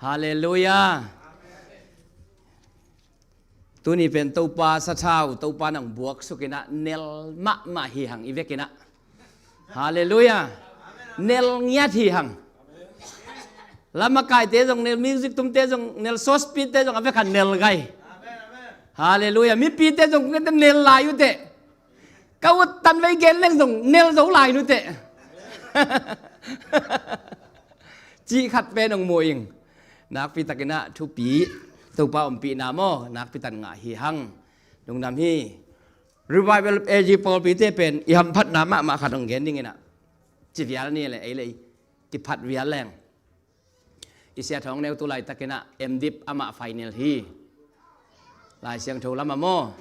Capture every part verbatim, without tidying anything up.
Halleluiah. Tuni pen Topa sathau, Topa nang buaksuk inah nel mahmah hi hang i vekinah. Halleluiah. Nel ngiat hi hang. Lamakaite zong nel, music tumte zong nel, sawspitte zong a vekah nel gai. Halleluiah. Mipite zong kente nel lai uh teh. Ka ut tan vei gen leng zong nel zo lai nu teh. Cih khat pen hong mu ing. Nakpi takinah thupi, Topa ompihna maw, nakpi tan ngah hi hang. Lungdam hi. Revival A G pawlpite pen i hamphatna mahmah khat hong gen dinginah. Ci vial ni le ei le ei kiphat vial leng. I Sia Thawng Neu tu laitakinah M.Div amah final hi. Lai Siangtho lamah maw.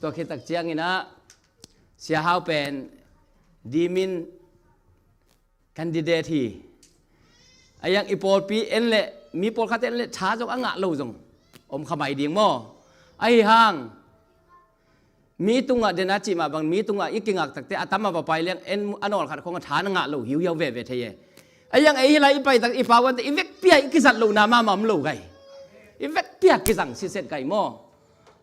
Tua khit tak cianginah Sia Hau pen dimin candidate hi. A iang i pawlpi en le, mi pawlkhat en le tha zong a ngah lo zong om kha mai ding maw. Ahi hang mi tungah dena cih mah bang, mi tungah i kingak takte a tam a va pai liang en a nawl khat khong a tha na ngah lo hiuhiau veve thei e. A iang ei hi lai i pai tak i pawante i vekpi-a i kizat lohna mahmah om lo gai. I vekpi-a kizang siset gai maw.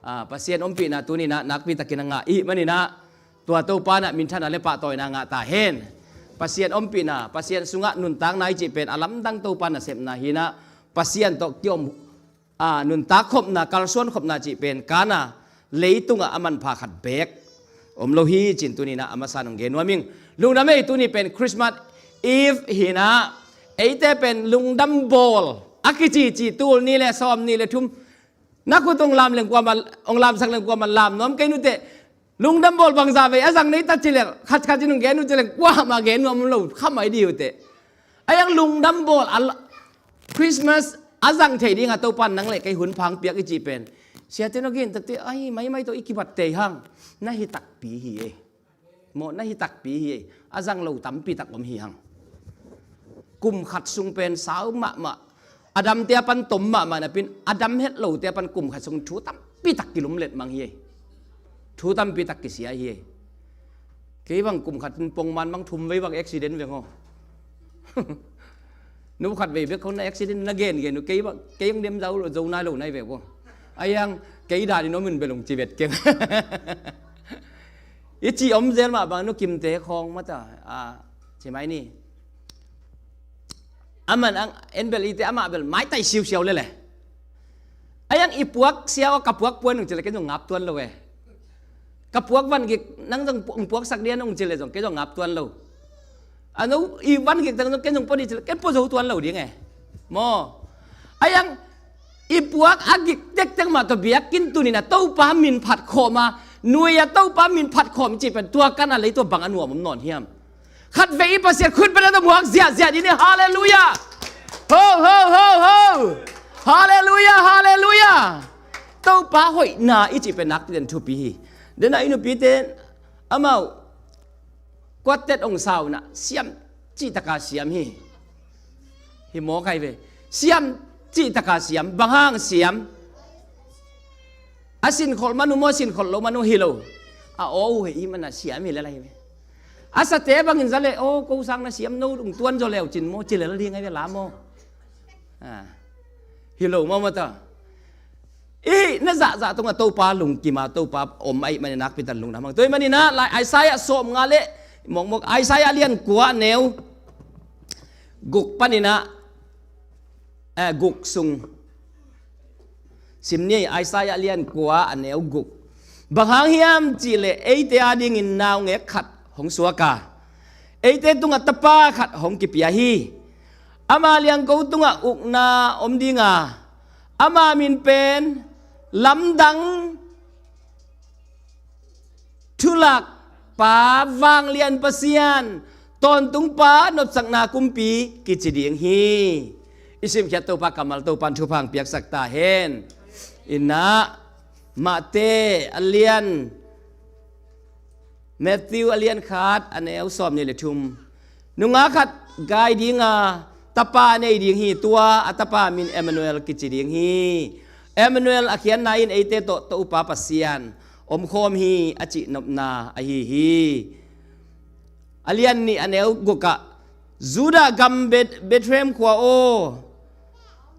Ah, Pasian ompihna tuninah nakpi takin a ngah i hih maninah tua Topa nah minthanna le pahtawina ngah ta hen. Pasian ompihna, Pasian sungah nuntakna i cih pen a lamdang Topa nasepna hinah Pasian tawh kiom a, nuntak khopna, kalsuan khopna cih pen kana leitungah a manpha khat beek om lo hi cih tuninah a masa nong gen nuam ing. Lungdam ei, tuni pen Christmas Eve hinah eite pen lungdam bawl a kicici tul ni le sawm ni le thum na khut hong lam leng kuamah, hong lamsak leng kuamah lam nuam kei nuteh. Lungdam bawl bangza vei a zang nei ta cileng khatkhat ci nong gen uh cileng kuamah gen nuam lo khamai di uh teh. A iang lungdam bawl a Christmas a zang thei dinga Topan nang le kei hun phang piak i cih pen siate no gen takte ahi maimai tawh i kibat tei hang. Na hi takpi hi e. Maw, na hi takpi hi e. A zang lo tampi tak om hi hang. Kum khat sung pen sau mahmah a damte a pan tom mahmah napin a dam het lote a pan kum khat sung thu tampi tak kilumlet mang hi e. Thu tampi tak kisia hi e. Kei bang kum khat in pongman bang thum vei bang accident veng aw. Nu khat vei bek khong na accident na gengen uh kei bang kei ang dem zau lo zo nai lo nai vek aw. A iang kei dan in om in belung ci vet keng. I ci om zel mah bang nu kimte khong mata a ci mai ni. Aman ang en bel ite amah bel maitai siusiau lele. A iang i puak siau a ka puak puan nung cileh ken zong ngap tuan lo e. Ka puak van gik nang zong puaksak dia nung cileh zong ken zong ngap tuan lo. A no i van gik tang zong ken zong pua di cileh ken pua zo tuan lo ding e. Maw. A iang i puak a gik tektek mah tawh biakinn tuninah Topa min phat khawm a nui a Topa min phat khawm cih pen tua kan a lei tua bang a nuam om nawn hiam. Khat vei i Pasian khut bena tawh muak ziahziah dih ni. Halleluiah. Ho ho ho ho. Halleluiah, halleluiah. Topa hoihna i cih pen nakpi ten thupi hi. Dena i nupite amau kuatet ong saunah siam cihtaka siam hi. Hi mawk hai ve. Siam cihtaka siam, bang hang siam. A sinkholh manu maw, sinkholh lo manu hi lo. A aw uh hei i mana siam hi lelai hi ve. A sate bangin za le aw ko sang na siam no ung tuan zaw leu cin maw ci lel ding ai ve la maw. Hi lo maw mata. I na zahzah tungah Topa lungkima Topa om aih maninah nakpitan lungdam hang. Tua i maninah lai Isaiah sawm nga le mokmok Isaiah lian kua neu guk paninah eh, guk sung sim ni. Isaiah lian kua a neu guk. Bang hang hiam cihleh eite adingin naungek khat hong suaka eite tungah tapa khat hong kipia hi. Ama liangko tungah ukna om dinga ama min pen lamdang thulak pa, vanglian Pasian, tawntung pa, nopsakna kumpi kici ding hi. I simkhiat Topa kammal Topan thupha piaksak ta hen. Inah Mate a lian Matthew a lian khat a neu sawm ni le thum. Nungak khat gai dinga tapa nei ding hi, tua a tapa min Emmanuel kici ding hi. Emmanuel a khiatna in eite tawh Topa Pasian omkhawm hi a cihnopna ahi hi. A lian nih a neu gukah Judah gam Bet- Bethlehem khua aw,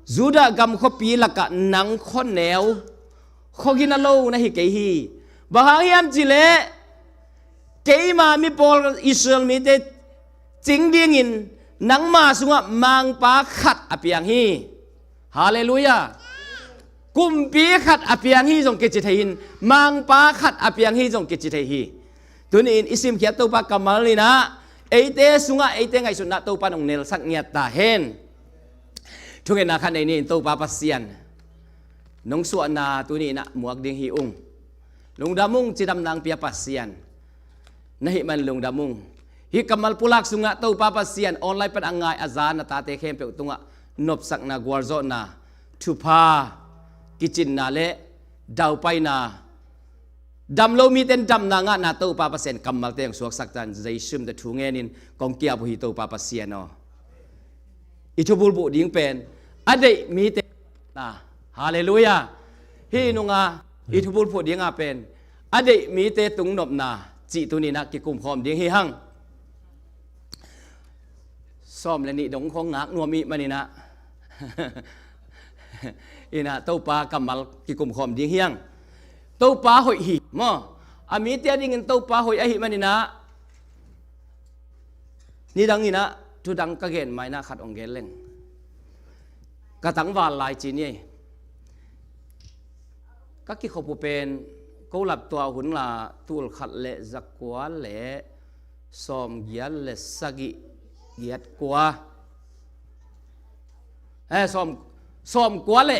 Judah gam khuapi lakah nang khuaneu, khuagina lo na hi kei hi. Bang hang hiam cih leh keima mi pawl Israel mite cing dingin nangma sungah mangpa khat a piang hi. Halleluiah. Kumpi khat a piang hi zong kici thei hi. Mangpa khat a piang hi zong kici thei hi. Tuni-in i simkhiat Topa kammal in ah eite sungah eite ngaihsutna Topa in hong nelsak ngiat ta hen. Thungetna khat nei ni in, Topa Pasian, nong suahna tuni-in ah muak ding hi ung. Lungdam ung, cidamna hong pia Pasian na hih man lungdam ung. Hih kammal pulak sungah Topa Pasian, online pan a ngai a za na tate khempeuh tungah nopsakna, gualzawhna, thupha, kicinna le daupaina, dam lo mite in damna ngahna Topa Pasian kammalte hong suaksak ta in, Jesu min tawh thu ngenin kong ki-ap uh hi Topa Pasian aw. I thubulbuh ding pen a deih mite na, halleluiah. Hih nunga i thubulbuh dinga pen a deih mite tung nopna cih tuni-in ah kikumkhawm ding hi hang. Sawm le nih dong khong ngak nuam ih manin ah, in ah Topa kammal kikumkhawm ding hi hang. Topa hoih hi maw. A mite a dingin Topa hoih ahih manin ah, nidang in ah thudang ka gen ma-in ah khat hong gen leng, ka tangval lai ci ni. Ka kikhop uh pen, ko lap tua hun la, tul khat le zakua le sawmgiat le sagih, giat kua, eh, sawm, sawmkua le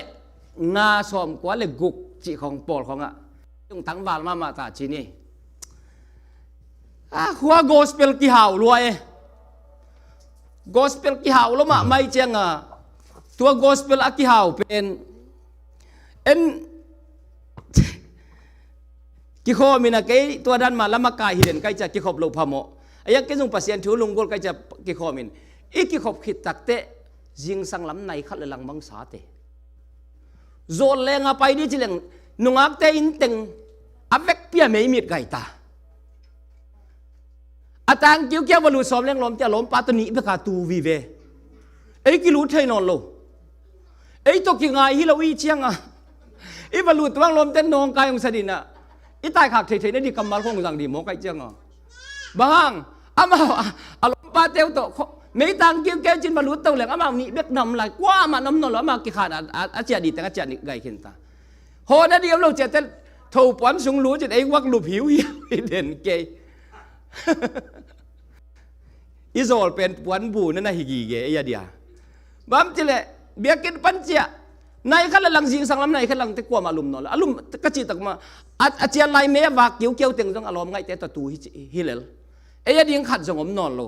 nga, sawmkua le guk cih khong pawl khongah tung tangval mahmah ta ci ni. A khua gospel kihau lua e. Gospel kihau lua mahmah ih cianga, tua gospel a kihau pen en, kikhawm in ah kei tua dan mah lam a kai hi den ka ih ciah kikhop loh phamawh. A iang kei zong Pasian thu lunggulh ka ih ciah kikhawm in, i kikhop khit takteh zingsang lam nai khat le lang bang sate. Zawt leng a pai dih ci leng, nungakte inn teng a vekpi a meimit gai ta. A tang kiukiau va lut sawm leng lawmte a lawmpa tawh nih bek a tu vive. Ei kilut thei nawn lo. Ei tawh kingai hi lo ih cianga, i va lut tuang lawmte nawngkai hong sa dih in ah, i taikhak theithei na dih kammal khong zang dih maw ka ih cianga. Bang hang, amau a, a lawmpate uh tawh kho-, meitang kiukiau cin va lut to leng amau nih bek na om lai, kuamah na om nawn lo, amau kikhan a, a, a ciah dih teng a ciah nih gai khin ta. Hawh na dih om lo ciah teh, tho puan sung lut cin ei guak lup hiuhiau hi den kei. I zawl pen puanbu na na hi gige ei a dia. Bang ci leh biakinn pan ciah, nai khat le lang zingsang lam nai khat lang teh kuamah lum nawn lo. A lum ka cih tak mah, a, a cian lai me a vak kiukiau teng zong a lawm ngaihte tawh tu hi ci, hi lel. Ei a ding khat zong om nawn lo.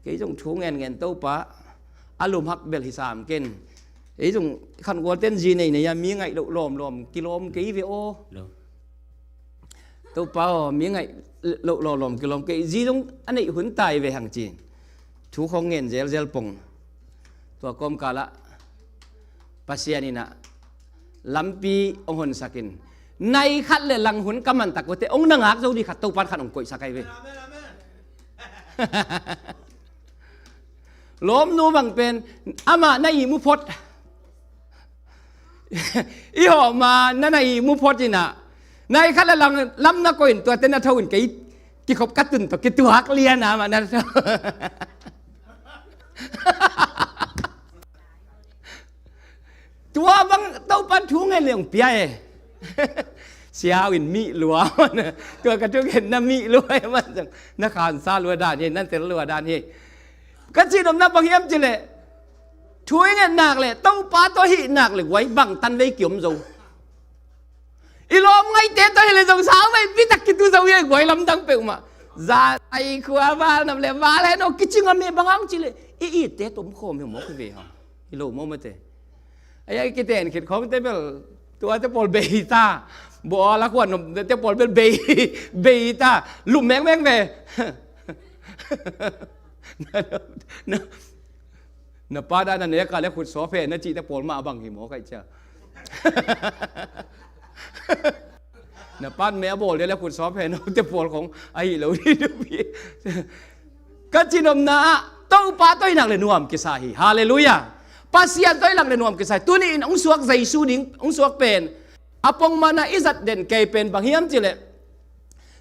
Kei zong thu ngenngen Topa, a lum hak bel hi sam ken. Ei zong khangualten zi neinei a mi ngaih loh lawmlawm kilawm kei ve aw. Lo. Topa aw, mi ngaih loh lawmlawm kilawm kei, zi zong a neih hun tai ve hang ci. Thu khong ngen zelzel pong. Tua kawmkalah Pasian in ah lampi hong honsak in, nai khat le lang hun ka mantak uh teh hong na ngak zo dih khat Topa in khat hong koihsak ahi ve. Lawmnu bang pen amah na ihmu phot. I hawh ma na na ihmu phot in ah, nai khat le lang lam na koih in tuate na tho in kei kikhop ka tun tawh kituak lian a mah na tho. Tua bang Topan thu ngen leng pia e. Siau in mih lua. Tua ka thu ngen na mih lua e man zong, na khansa lua dan hi, na tel lua dan hi. Ka cih nopna bang hiam cih leh, thu i nget nak leh Topa tawh hih nak leh guai bang tan vei kiom zo. I lawm ngaihte tawh hi leh zong sau vei bitak kitu zo hi, guai lamdang peuhmah. Zan ai khua val nam leh val hen aw kici ngam hi, bang hang cih leh i itte tom khawm hi mawk hi ve hang. Hi lo mawk mate. Ai, ai kiten khit khawng te bel tuate pawl bei ta. Bawl a khuan nop te pawl bel bei, bei ta. Lum mengmeng ve. Na, na, na pa dan na nek a le khut sawp hen na cihte pawl mah a bang hi maw ka hih ciang. Na pan me a bawl dia le khut sawp hen te pawl khong ahi lo hi dupi. Ka cihnopna ah Topa tawh i nak le nuam kisa hi. Halleluiah. Pasian tawh i lang le nuam kisai. Tuni in hong suak Jesu ding, hong suak pen a pongmana i zat den kei pen bang hiam cih leh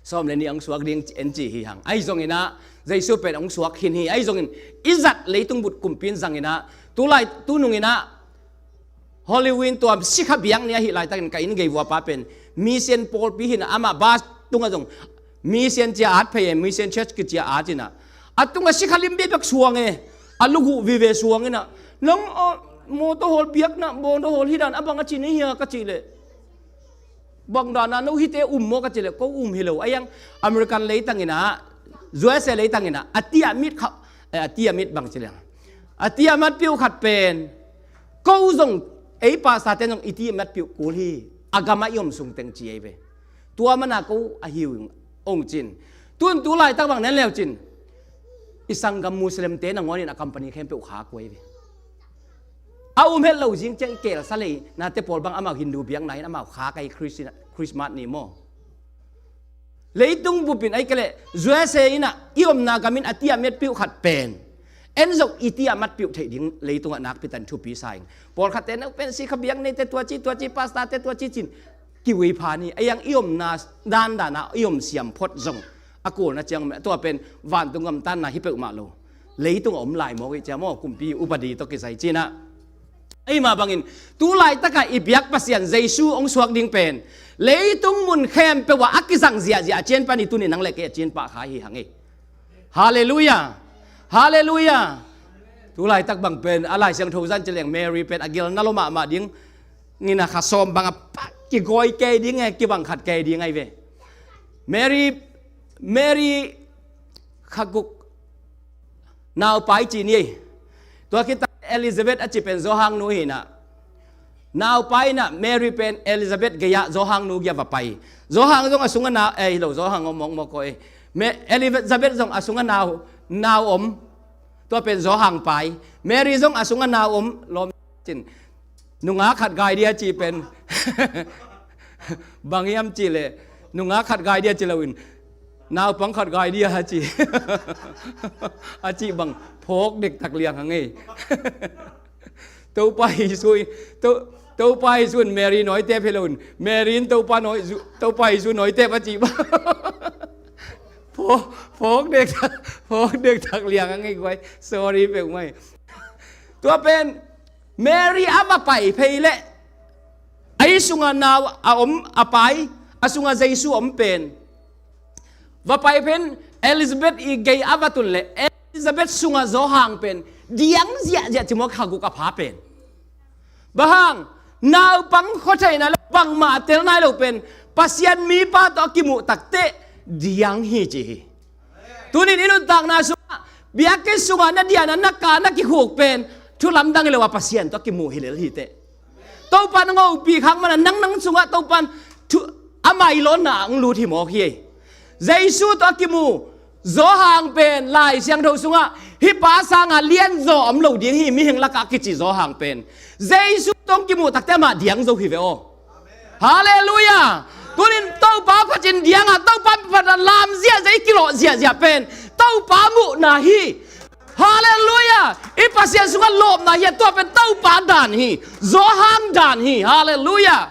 sawm le nih hong suak ding en ci hi hang. Ahi zongin ah Jesu pen hong suak khin hi. Ahi zongin i zat leitung bup kumpi in zangin ah tulai tunungin ah Halloween tua sikha biakni ahih laitakin ka inn gei vua pa pen mission pawlpi hi in ah amah bus tungah zong mission cia at phei e, mission church kicia at in ah a tungah sikha lim bekbek suang e, a lukhuh vive suang in ah nang, ah, mawtaw hawl biakna, mawtaw hawl hi dan a bang a ci na hia ka cih leh bang dan a no hite um maw ka cih leh ko um hi lo. Ahi hang American leitang in ah U S A leitang in ah a tiamat khat, eh, a tiamat bang ci leh a tiamat piuh khat pen ko zong ei pastor ten zong i tiamat piuh kul hi. A gam ah i om sung teng ci ei ve. Tua mana ko a hi uh ong cin. Tun tu laitak bang nen leu cin i sanggam Muslim te nangawn in a company khempeuh khak uh ei ve. A um het lo zing ciang i kelsa lei nate pawl bang amau Hindu biakna in amau khak ei Christi-, Christmas ni maw. Leitung bup in ahih kei leh U S A in ah i omna gam in a tiamat piuh khat pen en zong i tiamat piuh theih ding leitungah nakpi tan thupi sa ing. Pawlkhat te nau pen sikha biakni te tua ci, tua ci, pastor te tua ci cin kiui pha ni. Ahi hang i omna dandan ah i om siam phot zong a kulna ciang tua pen vantung gamtatna hi peuhmah lo. Leitung a om lai mawk i cia maw, kumpi upadi tawh kisai cin ah. Ahi mah bangin tu laitak ah i biak Pasian Jesu hong suak ding pen leitung mun khempeuh ah a kizang ziahziah a cian pan i tuni nang le kei a cian pah kha hi hang e. Halleluiah. Halleluiah. Tu laitak bang pen a Lai Siangtho zan ci leng Mary pen a gilna lo mahmah ding in a kha sawm bang a pak kigawi kei ding e, kibang khat kei ding ahi ve. Mary, Mary kha guk naupai ci ni. Tua khit tak Elizabeth a ci pen Johan nu hi in ah naupai in ah Mary pen Elizabeth gei ah Johan nu gei ah va pai. Johan zong a sungah nau, eh, hi lo, Johan om mawkmawk ko e. Me-, Elizabeth zong a sungah nau, nau om. Tua pen Johan pai. Mary zong a sungah nau om lawm cin. Nungak khat gai dia ci pen bang hiam cih leh nungak khat gai dia ci loin naupang khat gai dia a ci. A cih bang phawk dektak liang hang ei. Topa Jesu in, To-, Topa Jesu in Mary nawitep hi loin Mary in Topa nawi-, Topa Jesu nawitep a cih bang. Phawk, phawk dektak, phawk dektak liang hang ei guai. Sorry peuhmah hi. Tua pen Mary a va pai phei leh a i sungah nau a om a pai, a sungah Jesu om pen va pai pen Elizabeth i gei a va tun leh Elizabeth sungah Johan pen diang ziahziah ci maw, kha guk a pha pen. Bang hang, naupang khuatheihna le bangmah a tel nai lo pen Pasian mipa tawh a kimuh takteh diang hi ci hi. Tunin i nuntakna sungah biakinn sungah na dian a na ka na kikhuk pen thu lamdang hi lo a Pasian tawh a kimu hi lel hi teh. Topa na ngopih khak mana nang nang sungah Topa in thu a mailawnna ang lut hi mawk hi. Jesu tawh a kimu Johan pen Lai Siangtho sungah hih pa sangah lianzaw om lo ding hi, mihing lakah a kici Johan pen Jesu tawh kimuh takteh amah diang zo hi ve aw. Halleluiah. Tunin Topa phatin diangah Topa phatin lam ziahziah i kilawh ziahziah pen Topa muhna hi. Halleluiah. I Pasian sungah lawpna hi a, tua pen Topa dan hi. Johan dan hi. Halleluiah.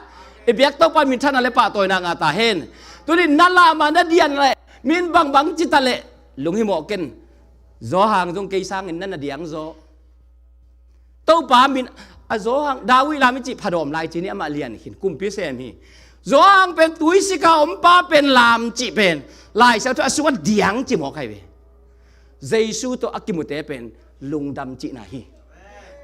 I biak Topa minthanna le pahtawina ngah ta hen. Tunin na lamah na dian leh min bangbang cita leh lunghimawh ken. Johan zong kei sangin na na diang zaw. Topa min a Johan, David lam i cih phadawm lai ci ni, amah lian khin kumpi sem hi. Johan pen tuisika om pa pen lam cih pen Lai Siangtho a sungah diang ci mawk hai ve. Jesu tawh a kimute pen lungdam cihna hi.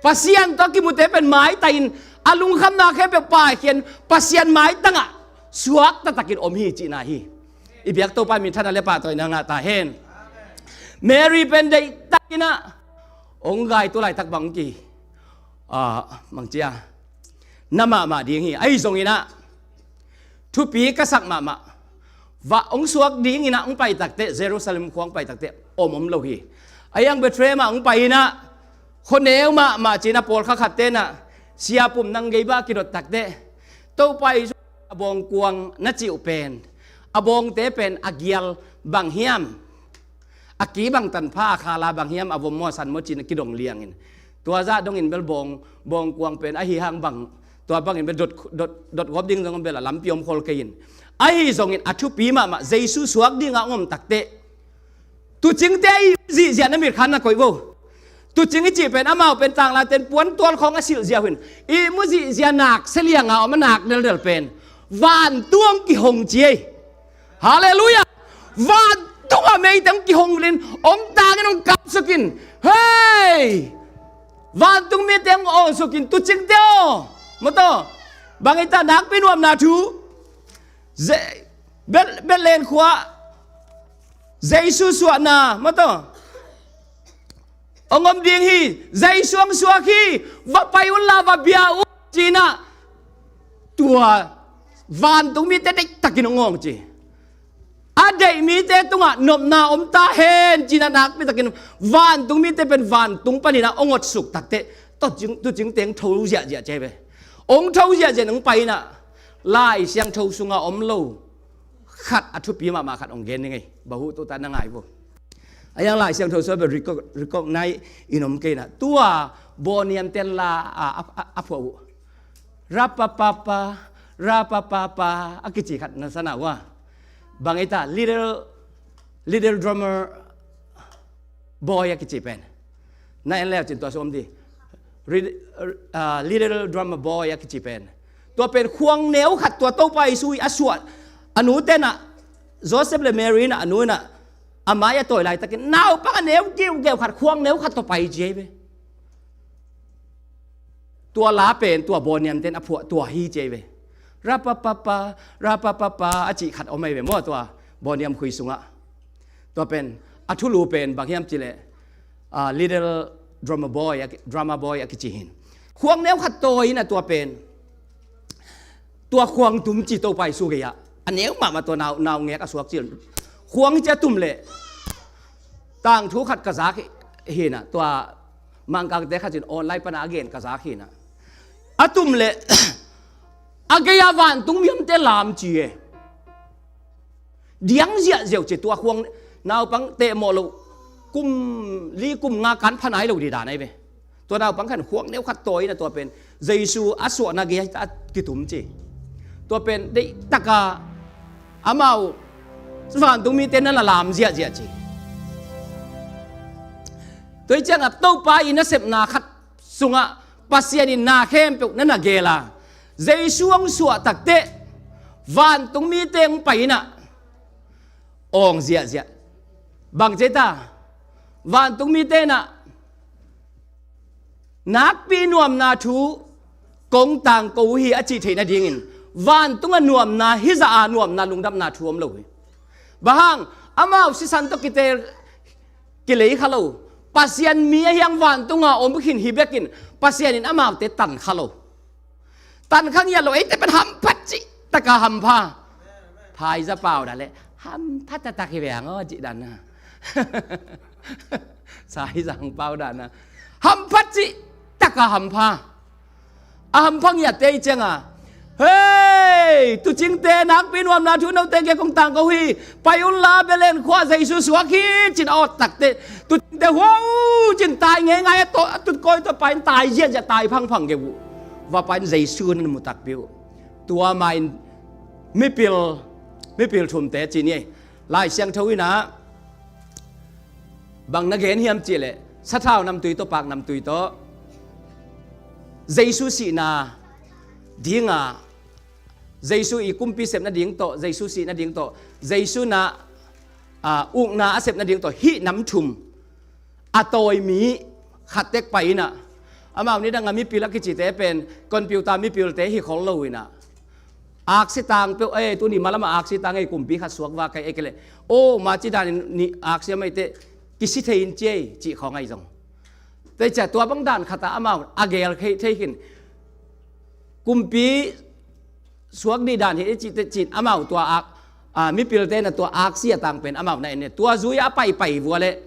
Pasian tawh a kimute pen maitai in a lungkhamna khempeuh paikhian Pasian maitangah suak taktakin om hi cihna hi. I biak Topa minthanna le pahtawina ngah ta hen. Mary pen deihtakin ah ong gai tu laitak bang ki, ah, bang cia na mahmah ding hi. Ahi zongin ah thupi ka sak mahmah. Va ong suak dingin ah ong pai takteh, Jerusalem khua ong pai takteh om om lo hi. Ahi hang Bethlehem ah ong pai in ah khuaneu mahmah ci-in ah pawlkhat khat ten ah siapum nang gei bang kidot takteh Topa Jesu a bawngkuang na cih uh pen, a bawngte pen a gial bang hiam, a ki bang tanpha, a khala bang hiam, a vom maw a san maw ci-in a kidong liangin Tua zah dongin bel bawng, bawng kuang pen ahi hang bang, tua bangin bel dot, dot, dot gawp ding zong bel a lampi om khol kei in. Ahi zongin a thupi mahmah Jesu suak dingah hong om takteh, tuucingte i zihziah na mitkha na koih vo. Tuucing i cih pen amau pen tanglaiten puantual khawng a silh ziau hin, i mu zihziah nak selianga om a nak deldel pen vantung kihong ci ei. Halleluiah. Vantungah meite hong kihong in, hong tangin hong kapsukin, hei, vantung mite hong awngsukin, tuucingte aw, mawtaw, bang hita nakpi nuamna thu, Ze-, Bel-, Bethlehem khua Jesu suahna, mawtaw, hong om ding hi. Jesu hong suak hi. Va pai unla va bia un, cinah tua vantung mite deihtakin hong awng ci. A deih mite tungah nopna om ta hen, cinah nakpitakin vantung mite pen vantung paninah hong otsuk takteh, tuucing, tuucingte hong tho ziahziah ci ei ve. Hong tho ziahziah hong pai inah Lai Siangtho sungah om lo khat, a thupi mahmah khat hong gen ning ei. Bahuh tuta na ngai vo. A yang Lai Siangtho sua bel recog-, recognize in om kei inah, tua bawniamten la a, a, a, a phuah uh. Rapapapa, rapapapa a kici khat na sana uh a. Bang hita, little, little drummer boy a kici pen. Na en leucin tua sung om di. Ri-, ah, little drummer boy a kici pen. Tua pen khuang neu khat tua Topa Jesu i a suah, a nu tenah, Joseph le Mary inah a nu inah a mai a tawi laitakin naupang a neu kiukeu khat, khuang neu khat tua pai ci ei ve. Tua la pen tua bawniamten a phuah tua hi ci ei ve. Rapapapa, rapapapa a cih khat om ei ve maw, tua bawniam khui sungah. Tua pen a thulu pen bang hiam cileh, ah, little drummer boy, a ki-, drummer boy a kici hin. Khuang neu khat tawi inah tua pen, tua khuang tum ci Topa Jesu gei-ah. A neu mahmah tua nau, naungek a suak cil. Khuang hi ci a tum leh, tangthu khat ka zak hi, hinah, tua Mangkangte khat in online pana a gen ka zak hinah. A tum leh, a gei-a vantung mi omte lam ci e. Diang ziahziau ci, tua khuang naupang tehmawh loh, kum li kum nga kan pha nai lo di dan ei ve. Tua naupang khan khuang neu khat tawi inah tua pen Jesu a suahna gei-a a kitum ci. Tua pen deihtaka amau vantung mite na na lam ziahziah ci. Tua hi ciangah Topa i nasepna khat sungah Pasian in na khempeuh na na gel a, Jesu hong suah takteh vantung mite hong pai inah awng ziahziah. Bang ci ei ta, vantung mite inah nakpi nuamna thu kong tangko uh hi a cih theih nadingin, vantungah nuamna, hih zah a nuamna, lungdamna thu om lo hi. Bang hang, amau sisan tawh kitel, kilei kha lo. Pasian mi ahi hang vantunga om khin hi bekin, Pasian in amaute tan kha lo. Tan kha ngiat lo, eite pen hamphat cih taka hampha. Phaiza pau dan leh hampha taktak hi ve hang aw cih dan na. Saizang pau dan na. Hamphat cih taka hampha. A hampha ngiatte i cianga, hei, tuucingte, nakpi nuamna thu note kiang kong tangko hi. Pai unla Bethlehem khua Jesu suak hi, cin a awt takteh, tuucingte huau cin tai ngeingai a tawh, a tutkawi tawh pai in tai ziahziah, tai phangphang kei uh. Va pai in Jesu na mu takpi uh. Tua ma in mipil, mipil thumte ci ni ei. Lai Siangtho inah bang na gen hiam cihleh, sathau namtui tawh, pak namtui tawh, Jesu sihna dinga, Jesu i kumpi sep nading tawh, Jesu sih nading tawh, Jesu na, ah, ukna a sep nading tawh, hih nam thum a tawi mi khat tek pai inah, amau nidanga mipil a kicite pen computer mipilte hi khol lo inah, aksi tang peuh, eh, tuni malama aksi tang ei, kumpi khat suak va kai ei kei leh, oh, ma ci dan in ni aksi a maite kisi thei in ci ei, cih khawng ahi zong. Tei cia tua bang dan khatah amau a gel thei, thei khin. Kumpi suak dih dan hi i cih teh cin amau tua ak, a, mipilte na tua aksi a tang pen amau na en ne. Tua zui a paipai vua leh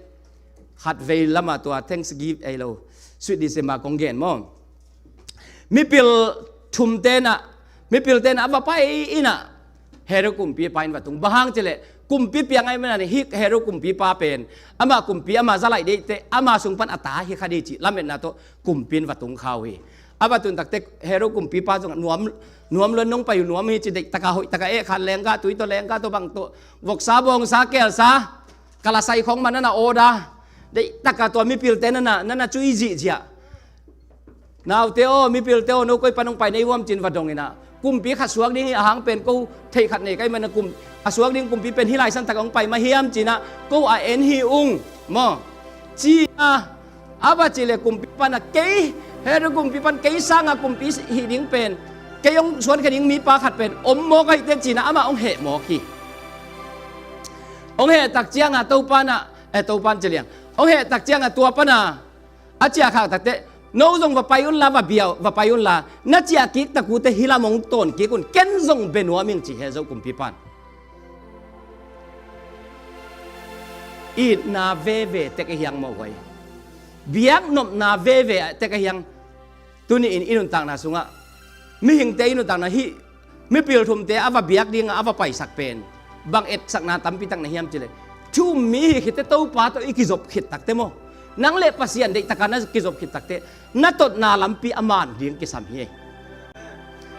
khat vei lama tua Thanksgiving ei lo, Sweet December kong gen maw. Mipil thumte na, mipilte na a va pai inah, Herod kumpi a pai in va tung. Bang hang cileh, Kumpi piang ahih manin hih Herod kumpipa pen ama kumpi ama za laih ding teh ama sung pan a ta hi kha ding cih lametna tawh kumpi in va tung kha uh hi. A va tun tak teh Herod kumpipa zong nuam, nuam lua in nong pai uh nuam hi ci, deih taka hoih taka eh khan lenggah tui tawh lenggah tawh bang tawh voksa bawngsa kelsa kala sai khong man a na order, deih taka tua mipilte na na, na na cui zihziah. Naute aw, mipilte aw, no koi pan hong pai na hi uh hiam ci-in va dong in ah, kumpi khat suak ding hi, a hang pen ko theih khat nei ka hih manin a kum, a suak ding kumpi pen hih lai san tak hong pai mah hiam ci-in ah, ko a en hi ung maw, ci-in ah, a va cih leh kumpipa in ah kei, Herod kumpipa in kei sangin kumpi hih ding pen, kei hong suankhia ding mipa khat pen om mawk ahih teh ci-in ah amah hong heh mawk hi. Hong heh tak ciangin Topa in ah, eh, Topa in ci liang, hong heh tak ciangin tua pan ah a ciah khak tak teh, no zong va pai un la, va bia uh, va pai un la, na ciah kik tak uh teh hih lam hong tawn kik un, ken zong bia nuam ing ci Herod kumpipa in. Itna veve tek ahi hang maw huai, biaknopna veve tek ahi hang. Tuni in i nuntakna sungah mihingte i nuntakna hih mipil thumte a va biak dingin a va paisak pen bang etsakna tampi tak na hiam cih leh, thu um mi hi khit teh Topa tawh i kizop khit tak teh maw, nang le Pasian deih takin na kizop khit tak teh na totna lampi a man ding kisam hi.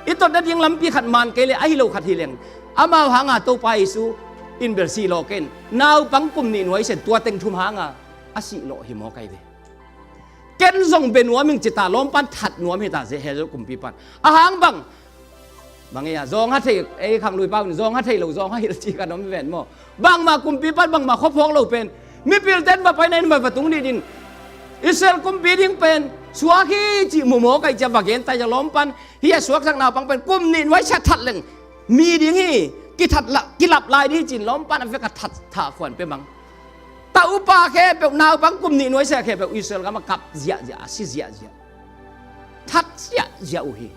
I tot nading lampi khat man kei leh, ahi lo khat hi leng, amau hangin Topa Jesu in bel sih lawh kei in, naupang kum nih nuaisiah tua teng thum hangin a sih lawh hi mawk hi ve. Ken zong bia nuam ing ci ta, lawmpa in that nuam hi ta, Herod kumpipa in. A hang bang, bang ei a, zawng ha thei, ei khangluipa un, zawng ha thei lo, zawng ha hilh ci khat om ven maw. Bangmah kumpipa in, bangmah khuaphawk lo pen, mipilte in va pai na in va, va tung dih in, Israel kumpi ding pen suak hi cih mu mawk ahih ciang va gen ta, lawmpa in hih a suaksak naupang pen kum nih nuaisiah that leng mi ding hi, kithat la, kilap lai ding hi ci-in lawmpa in a vek a that thah khuan pia mang. Ta upa khempeuh, naupang kum nih nuaisiah khempeuh Israel gamah kap ziahziah, a si ziahziah, that ziahziah uh hi.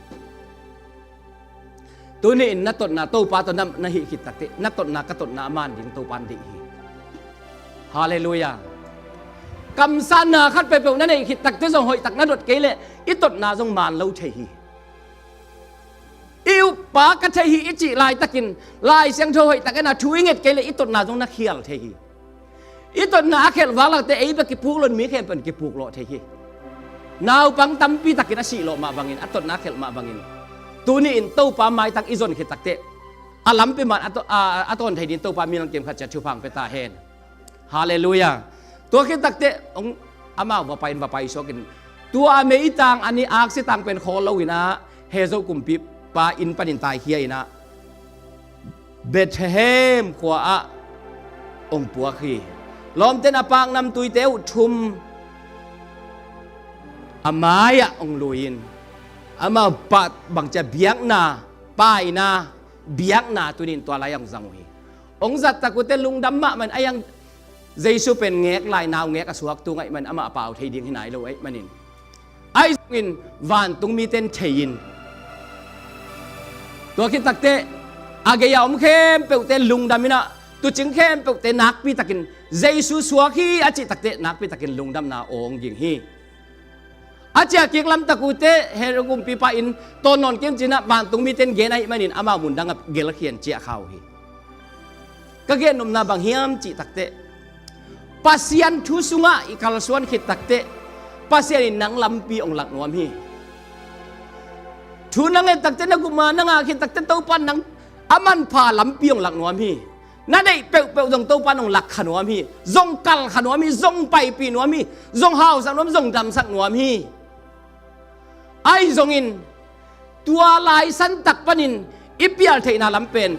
Tuni in na totna Topa tawh na, na hih khit tak teh, na totna ka totna a man ding Topa in deih hi. Halleluiah. Kamsanna khat peuhpeuh na neih khit tak teh zong hoih tak na dot kei leh i totna zong man lo thei hi. I uppa ka thei hi i cih laitakin, Lai Siangtho hoih tak in a thu i nget kei leh i totna zong na khial thei hi. I totna a khelh vak lak teh ei bek kipuk lo in mi khempeuh in kipuk lawh thei hi. Naupang tampi takin a sih lawh mah bangin, a totna a khelh mah bangin, tuni in Topa maitang i zon khit tak teh a lampi man a to-, a, a tawn thei ding Topa in mi lam kim khat ciat thupha hong pia ta hen. Halleluiah. Tua khit tak teh hong, amau va pai in, va pai suak in, tua meitang a ni aksi tang pen khawl lo in ah, Herod kumpipa inn panin taikhia in ah, Bethlehem khua ah hong puak hi. Lawmte in a paknamtuite uh thum a mai-ah hong lui in, amau pa bangci a, biakna, pa in ah biakna tuni in tua lai-ah hong zang uh hi. Hong zat tak uh teh lungdam mahmah in, a hiang Jesu pen ngek lai, naungek a suak tung ahih manin amah a pau thei ding hi nai lo ahih manin, ahi zongin vantung mite in thei in, tua khit tak teh a gei-a om khempeuhte lungdam in ah, tuucing khempeuhte nakpi takin, Jesu suak hi a cih tak teh nakpi takin lungdamna aw hong ging hi. A ciah kik lam tak uh teh Herod kumpipa inn tawn nawn kei un ci-in ah vantung mite in gen ahih manin amau mun dangah gelkhia in ciah kha uh hi. Ka gen nopna bang hiam cih tak teh, Pasian thu sungah i kalsuan khit tak teh Pasian in nang lampi hong lak nuam hi. Thu na nget tak teh, na gupna na ngah khit tak teh Topa in nang a manpha lampi hong lak nuam hi. Na deih peuhpeuh zong Topa in hong lak kha nuam hi. Zong kal kha nuam hi, zong paipih nuam hi, zong hausak nuam, zong damsak nuam hi. Ahi zongin tua lai san tak panin i pial theihna lam pen,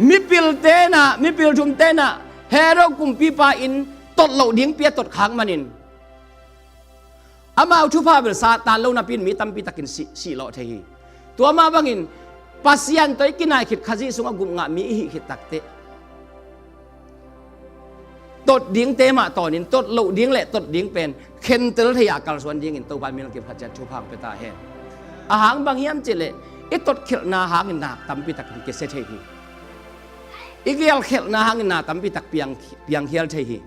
mipilte in ah, mipil thumte in ah Herod kumpipa inn tot loh dingpi a tot khak manin, amau thupha bel sa tan lo napi-in mi tampi takin sih, sih lawh thei hi. Tua mah bangin Pasian tawh i kinai khit, Khazih sungah gupna ngah mi i hih khit tak teh, tot dingte mah tawnin, tot loh ding le tot ding pen khentel thei-a kalsuan dingin Topa in mi lam kim khat ciat thupha hong pia ta hen. A hang bang hiam cih leh, i totkhelhna hangin na tampi takin kisia thei hi. I gelkhelhna hangin na tampi tak piang, piangkhial thei hi.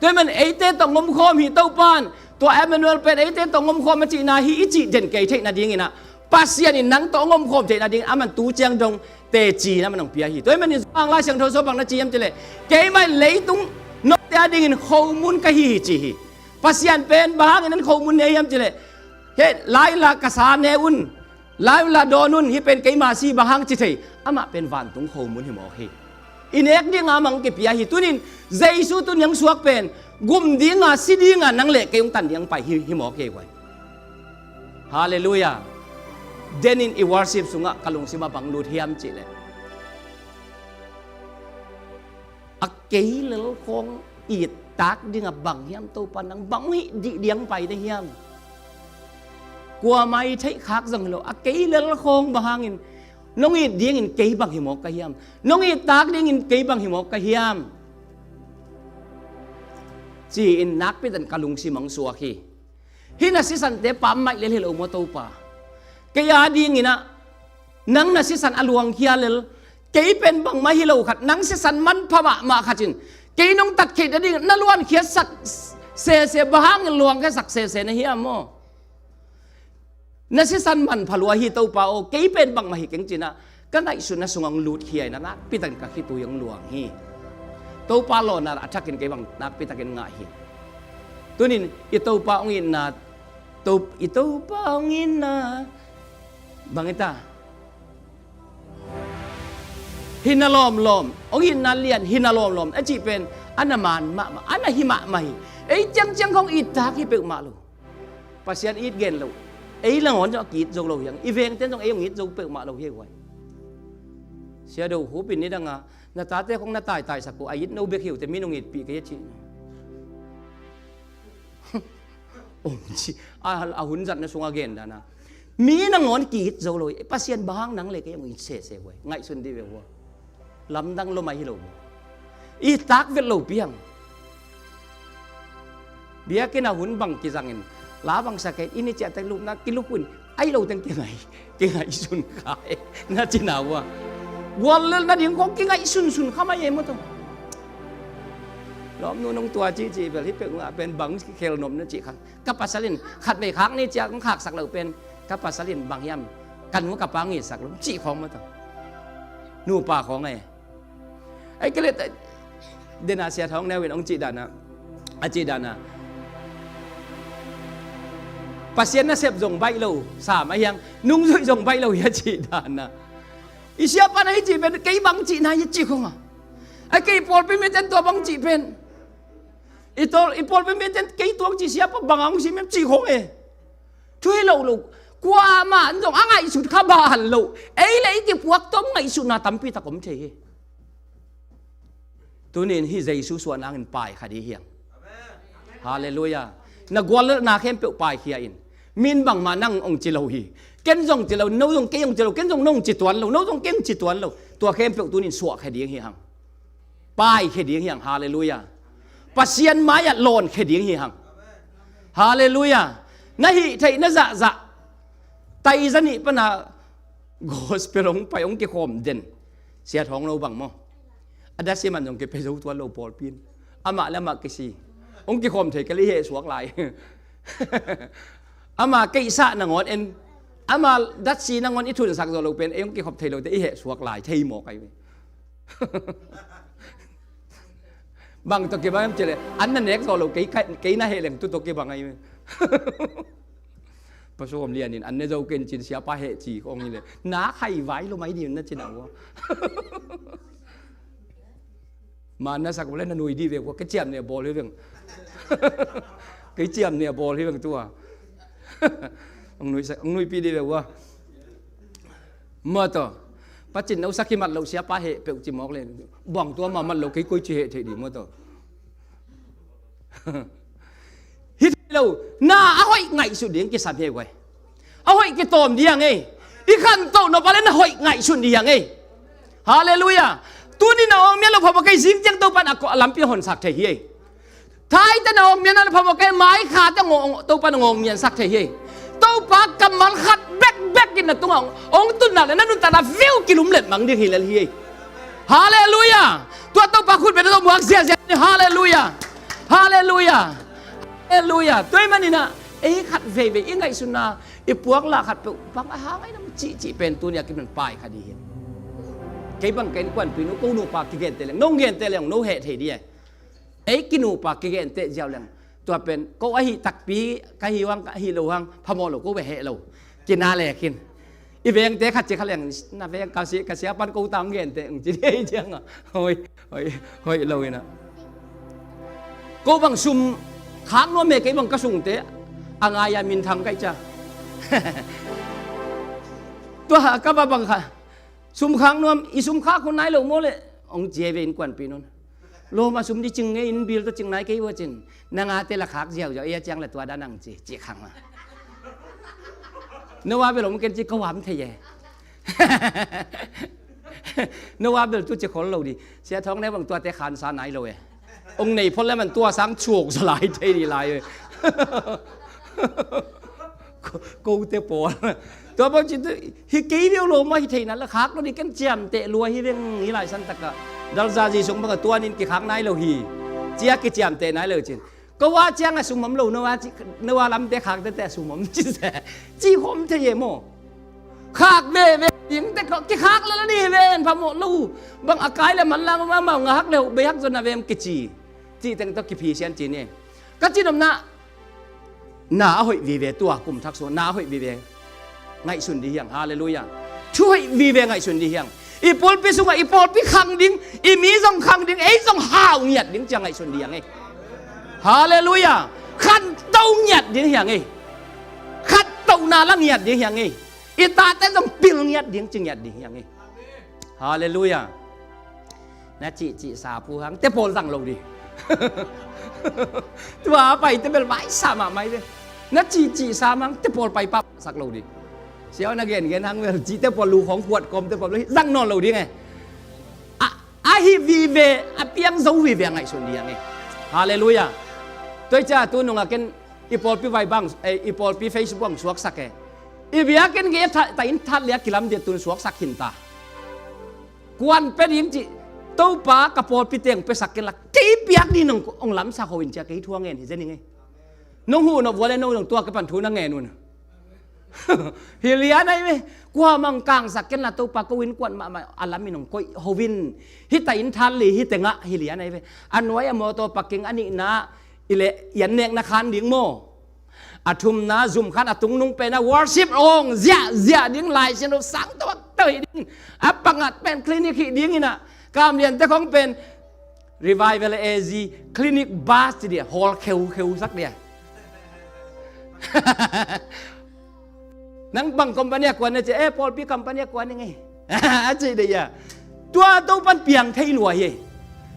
Tua ahih manin eite tawh hong omkhawm hi Topa in, tua Emmanuel pen eite tawh hong omkhawm a cihna hi i cih den kei theih nadingin ah, Pasian in nang tawh hong omkhawm theihna ding aman tu ciang dong teci na man hong pia hi. Tua ahih manin Johan Lai Siangtho sung bang na ci hiam cih leh, keimah in leitung note a dingin khomun ka hi hi ci hi. Pasian pen bang hangin an khomun ne hiam cih leh, he, lai la ka sa ne un, lai la dawn un, hih pen keima si bang hang ci thei, amah pen vantung khomun hi mawk hi. I nek dinga amah hong kipia hi. Tunin Jesu tuni hong suak pen gum dinga, si dinga, nang le kei hong tan ding hong pai hi, hi mawk hi guai. Halleluiah. Denin i worship sungah ka lungsim a bang lut hiam cih leh, a kei lel khawng i tak ding a bang hiam, Topa nang bang hih dih ding hong pai na hiam? Kuamah i theih khak zong hi lo, a kei lel khawng bang hangin nong it dingin kei bang hi mawk ka hiam? Nong it tak dingin kei bang hi mawk ka hiam? Ci-in nakpi takin ka lungsim hong suak hi. Hih na sisante pammaih lel hi lo maw Topa? Kei a dingin ah nang na sisan a luangkhia lel, kei pen bangmah hi lo khat, nang sisan manpha mahmah khat in kei nong tatkhiat a ding na luankhiatsak sese, bang hangin luangkhiatsak sese na hiam maw? Na sisan manpha lua hi Topa aw, kei pen bangmah hi keng ci-in ah ka ngaihsutna sungah hong lutkhia in ah nakpi takin ka khitui hong luang hi. Topa lawhna a thakin kei bang nakpi takin ngah hi. Tunin i Topa hong itna, To-, i Topa hong itna bang hi ta? Hi na lawmlawm, hong itna lian, hi na lawmlawm a cih pen a na man mahmah, a na hi mahmah hi. Ei ciangciang khawng it tak hi peuhmah lo. Pasian it gen lo. Ei la ngawn zong a ki-it zo lo hi hang. I vengte'n zong ei hong it zo peuhmah lo hi guai. Sia Do Hup in nidang a, na tate khawng na taitaisak uh, a it no bek hi uh teh, mi'n hong itpih kei a cih. Om ci, a, a hun zatna sungah gen dan a, mi nangawn ki-it zo lo hi, Pasian bang hang nang le kei hong it sese guai. Ngaihsun dih ve hua. Lamdang lua mai hi lo maw? I tak vet lo piang. Biakinn a hun bang kizangin, la bang sa kei in, i ciah tek lupna kiluk un, a hi lo teng kingai, kingaihsun kha e, na cihna uh a. Guallelhna ding khawng kingaihsunsun kha mai e maw tawh. Lawmnu nong tua cihcih bel hih peuh ngah pen bang kikhelnop na cih kha. Ka pasal in khatvei khak ni ciah kong khaksak loh pen, ka pasal in bang hiam, ka nu ka pa ngitsak lo cih khawng maw tawh. Nupa khawng e. Ai kei le, dena Sia Thawng Neu in hong cih dan a, a cih dan a, Pasian nasep zong baih lo sam a hi hang, nungzuih zong baih lo hi a cih dan a. I siapa na hi cih pen kei bang cihna hi a cih khawng a. Ai kei pawlpi mite'n tua bang cih pen, i tawl, i pawlpi mite'n kei tua hong cih siapa bang hong sim hiam cih khawng e. Thu hi lo lo. Kuamah in zong a ngaihsut kha bang lo. Ei le i kipuak tawh ngaihsutna tampi tak om thei hi. Tunin hih Jesu suahna hangin pai kha ding hi hang. Halleluiah. Na guallelhna khempeuh paikhia in. Mi'n bangmah nang hong ci lo hi. Ken zong ci lo, no zong kei hong ci lo, ken zong no hong ci tuan lo, no zong kei hong ci tuan lo. Tua khempeuh tunin suahkhia ding hi hang. Paikhia ding hi hang. Halleluiah. Pasian mai-ah lawnkhia ding hi hang. Halleluiah. Na hih theih na zahzah, tai za nih pana gospel hong pai, hong kikhawm den. Sia Thawng No bang maw? A dasi man zong kipia zo tuan lo pawlpi in. Amah le amah kisi. Hong kikhawm thei kei le i hehsuak lai. Ama keisah nangawn en, ama datsi nangawn i thunsak zo lo pen, ei hong kikhop thei lote i hehsuak lai thei mawk ahi ve. Bang tawh kibang hiam cih leh, an na nek zo lo, kei, kei na heh leng tu tawh kibang ahi ve. Pasal om lian in, an ne zo ken cin siapa heh ci kong hi leh, na khai vai lo mai di na cin a ua. Ma na sak le na nui di ve kua, kei ciam ne bawl hi veng. Kei ciam ne bawl hi veng tua. Ang nui sak, ang nui pi di ve kua. Ma to. Pacin na usak hi mat lo siapa heh peuh ci mawk le. Bang tua ma mat lo kei koi ci heh thei di ma to. Hi thei lo, na a hoih ngaihsut ding kisam hi guai. A hoih kitawm ding ei. I khantoh nop a le na hoih ngaihsun ding ei. Halleluiah. Tuni na awng mian lo phamawh kei, zing ciang Topan a lampi honsak thei hi ei. Thaite na awng mian a phamawh kei, maikhate Topan a awng miansak thei hi ei. Topa kammal khat bekbek in na tungah hong tunna le na nuntakna viu kilumlet mang ding hi lel hi ei. Halleluiah. Tua Topa khut beng na tawh muak ziahziah ni. Halleluiah. Halleluiah. Halleluiah. Tua ahih manin ah Ei khat veivei i ngaihsutna, i puakla khat peuh bang a hang ahi nam cihcih pen tuni a kipan pai kha dih hi. Kei bang ka innkuanpih nu, ko nupa kigenteh leng, no genteh leng no heh thei dih e. Ei kinupa kigenteh ziau leng, tua pen ko ahi takpi ka hi hang, ka hi lo hang phamawh lo, ko beh heh lo. Kina le khin. I vengte khat ci kha leng, na veng ka si, ka sia pan ko tang genteh, ci dih ciang a. Hoi, hoi, hoi lo ina. Ko bang sum khak nuam e, kei bang ka sungte a ngai a minthang kai cia. Tua ka ba bang kha. Sum khak nuam, i sum khak hun nai lo maw le? Ong cia ve innkuanpih nun. Lawm a sum di cing ngei in bil tawh cing nai kei ua cin. Nang a te la khak ziauziau, ei a ciang la tua dan ang ci, ci khang a. No a bel om ken ci ko am thei e. No a bel tu ci khol lo di. Sia Thawng ne bang tuate khansa nai lo e. Ong nei phot le man tua sang chuak zaw lai thei ni lai e. Ko, kote pawl. Tua bang ci tu, hi kei viau lo mah hi theihna la khak lo di ken ciamteh lua hi veng hi lai san taka. Dalzazi sung bang a tuanin kikhak nai lo hi. Cia kiciamteh nai lo cin. Ko a ciang a sum om lo, no a ci, no a lamte khak tete a sum om ci se. Ci khom thei e maw. Khak veve ding te ko, kikhak la la ni ve en phamawh lo. Bang a kai le man lang ma mau nga hak le ho, bei hak zon a vem kici. Ci teng tawh kiphi sian ci ni. Ka ci nopna, na a hoih vive tua kum thak sung, na a hoih vive ngaihsun dih hiang. Halleluiah. Thu hoih vive ngaihsun dih hiang. I pawlpi sungah i pawlpi khang ding, i mi zong khang ding, ei zong hau ngiat ding cia ngaihsun dih hiang ei. Halleluiah. Khanto ngiat ding hiang ei. Khantohna la ngiat ding hiang ei. I tate zong pil ngiat ding, ci ngiat ding hiang ei. Halleluiah. Na cihcih sa pu hang te pawl zang lo di. Tua a pai te bel vai sa mahmah hi ve. Na cihcih sa mang te pawl pai pap sak lo di. Siau na gengen hang bel cih te pawl lu khong khuat kom te pawl zang nawn lo ding e. A, a hi vive, a piang zo vive a ngaihsun ding e. Halleluiah. Tua i cia tu nungah ken i pawlpi vai bang, eh, i pawlpi Facebook ang suaksak e. I biakinn gei ta, ta in that lia kilam dia tun suaksak khin ta. Kuan pe ding ci, Topa ka pawlpi teng pesak ken la, kei piak ding nong ong lamsak ho in cia kei thu a ngen hi zen ing ei. Nong huh nop vua le no zong tua kipan thu na ngen un. Hi lian ai ve, kua mang kangsak ken la Topa ko innkuan mahmah a lam in ong koih ho in. Hi ta in that li hi tengah hi lian ai ve. A nuai a mawtaw parking a nihna, i le i an nekna khan ding maw. A thumna zum khan a tungnung pena worship ong ziahziah ding Lai Siangtho sang tawh tawh hi ding. A pangat pen clinic hi ding ina. Kam liante khong pen Revival A Z clinic bus ci dia, hall kheukheu sak dia. Nang bang company a kuan na ci, eh, pawlpi company a kuan ing ei. A ci dia. Tua to pan piang thei lua hi.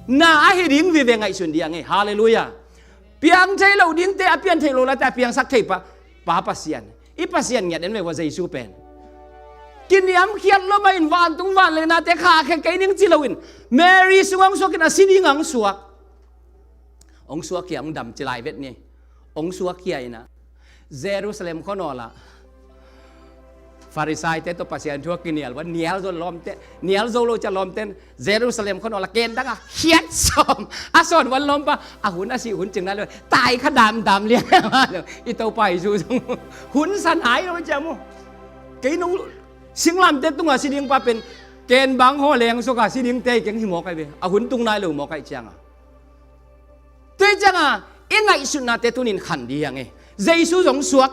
Na a hi ding vive ngaihsun ding ei. Halleluiah. Piang thei lo dingte, a pian thei lo late a piangsak thei pa, Pa Pasian. I Pasian ngiat en ve ua Jesu pen. Kiniamkhiat lo mah in vantung vanleinate khahkhia kei ning ci loin Mary sungah hong suak in a si dingah hong suak. Hong suak khia hong dam ci lai vet ni. Hong suak khia inah Jerusalem khuanawl ah Farisaite tawh Pasian thu a kinial ua, nial zo lawmte, nial zo lo cia lawmten Jerusalem khuanawl a ken dang a khiat sawm a sawn ua lawmpa a hun a sih hun cing nai lo, tai kha damdam lian. I Topa Jesu zong hun sa nai lo cia mu. Kei nung singlamte tungah si ding pa pen ken bang haw leng suak a si dingte keng hi mawk ai ve. A hun tung nai lo mawk ai cianga Tua cianga i ngaihsutnate tunin khan dih hiang ei. Jesu zong suak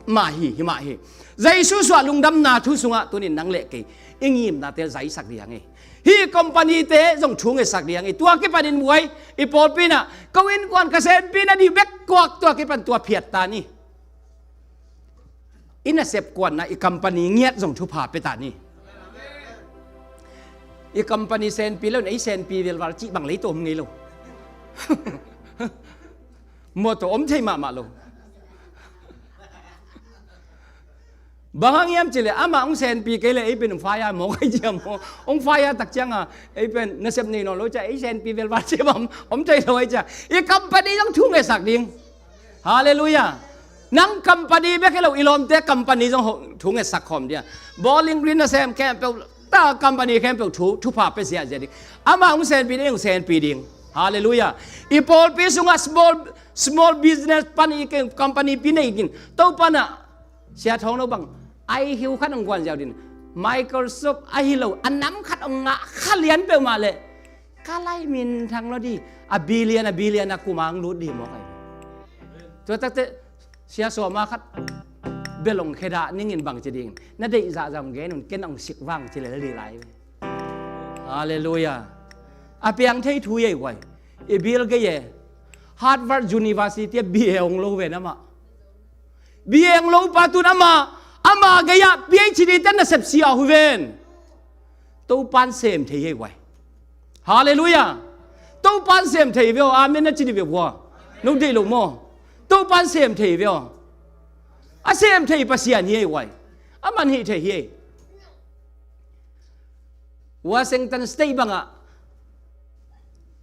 mah hi, hi mah hi. Jesu suah lungdamna thu sungah tunin nang le kei i ngimnate zaisak dih hiang ei. Hih company-te zong thu ngetsak dih hiang ei. Tua kipanin buai i pawlpi inah ko innkuan ka senpi nading bek kuak tua kipan tua phiat ta ni. I nasep kuanna i company ngiat zong thupha pia ta ni. I company senpi lo in ei senpi velval cih bang lei tawh om ngei lo. Mawtaw om thei mahmah lo. Bang hang hiam cileh amah hong senpi kei le ei pen hong faya mawk ai ciam maw? Hong faya tak cianga ei pen nasep nei nawn lo cia ei senpi velval cih bang om thei lo ai cia i company zong thu ngetsak ding. Halleluiah. Nang company bek hi lo, i lawmte company zong thu ngetsak khawm dia. Bowling Green nasem khempeuh, ta company khempeuh thu, thupha pia ziahziah ding. Amah hong senpi ding, hong senpi ding. Halleluiah. I pawlpi sungah small, Small business pan i kei company pi nei kin. Topa na, Sia Thawng No bang, ai hiu khat ong guan ziau din. Microsoft ahi lo, a nam khat ong ngah kha lian peuhmah leh, ka lai minthang lo di, a billion, a billion a kumang lut di maw kai. Tua takte, Sia Sawma khat, bel ong khedah ningin bang ci ding. Na deih zahzah ong gen un, ken ong sik vang ci lel di lai. Halleluiah. A piang thei thu ei guai. I Bill Gates e. Harvard University a B A ong lo ven amah. B A ong lo pa tun amah, amah gei-ah P H D ten nasep sia hu ven. Topan sem thei ei guai. Halleluiah. Topan sem thei ve aw. Amen na ci di ve vua. No deih lo maw. Topan sem thei ve aw. A sem thei Pasian hi ei guai. A man hi thei hi ei. Washington State bangah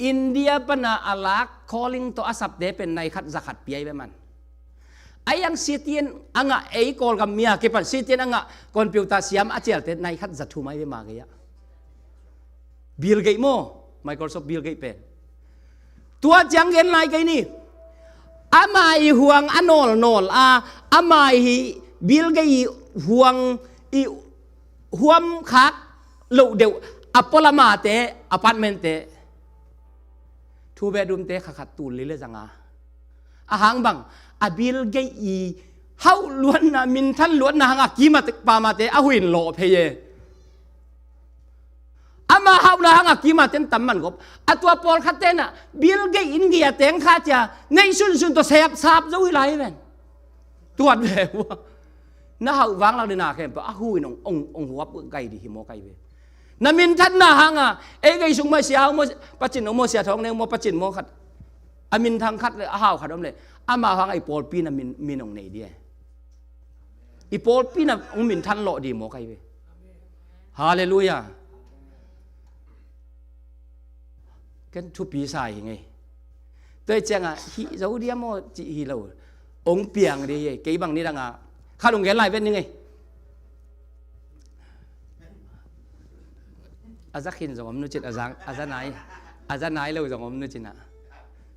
India pana a lak calling tawh a sapte pen nai khat za khat piai ve man. A yang C T N a ngah ei Kawlgam mi a kipan C T N a ngah computer siam a cialte nai khat za thum ai ve ma gei-ah. Bill Gates maw, Microsoft Bill Gates pen. Tua ciang gen lai kei ni. Ama i huang a nawlnawl a, ama i Bill Gates i huang i huam khak loh deuh a pualamate, apartmentte, two bedroomte kha khat tul li le zanga. A hang bang, a Bill Gates i hauh luatna, minthan luatna hang a kima pamate a huin lawh phei e. Ama hauhna hang a kima ten tam man gop. A tua pawlkhat tenah Bill Gates in gei a teng kha cia neih sunsun tawh sep sap zo hi lai hi ven. Tuat ve ua. Na hauh vanglak dina khempeuh a hu in ong, ong, ong huap gai di hi maw kai ve. Na minthanna hanga ei gei sung mai sia hau maw, pacin ong maw, sia thawng neu maw, pacin maw khat. A minthang khat le a hau khat om le ama hanga i pawlpi na min, min ong nei di e. I pawlpi na ong minthan lawh di maw kai ve. Halleluiah. Ken thupi sa hi ngei. Tua hi cianga hih zo dia maw cih hi lo. Ong piang di hi. Kei bang ni danga khat ong gen lai ven ni ngei. A za khin zong om nu cin, a za, a za nai, a za nai lo zong om nu cin a.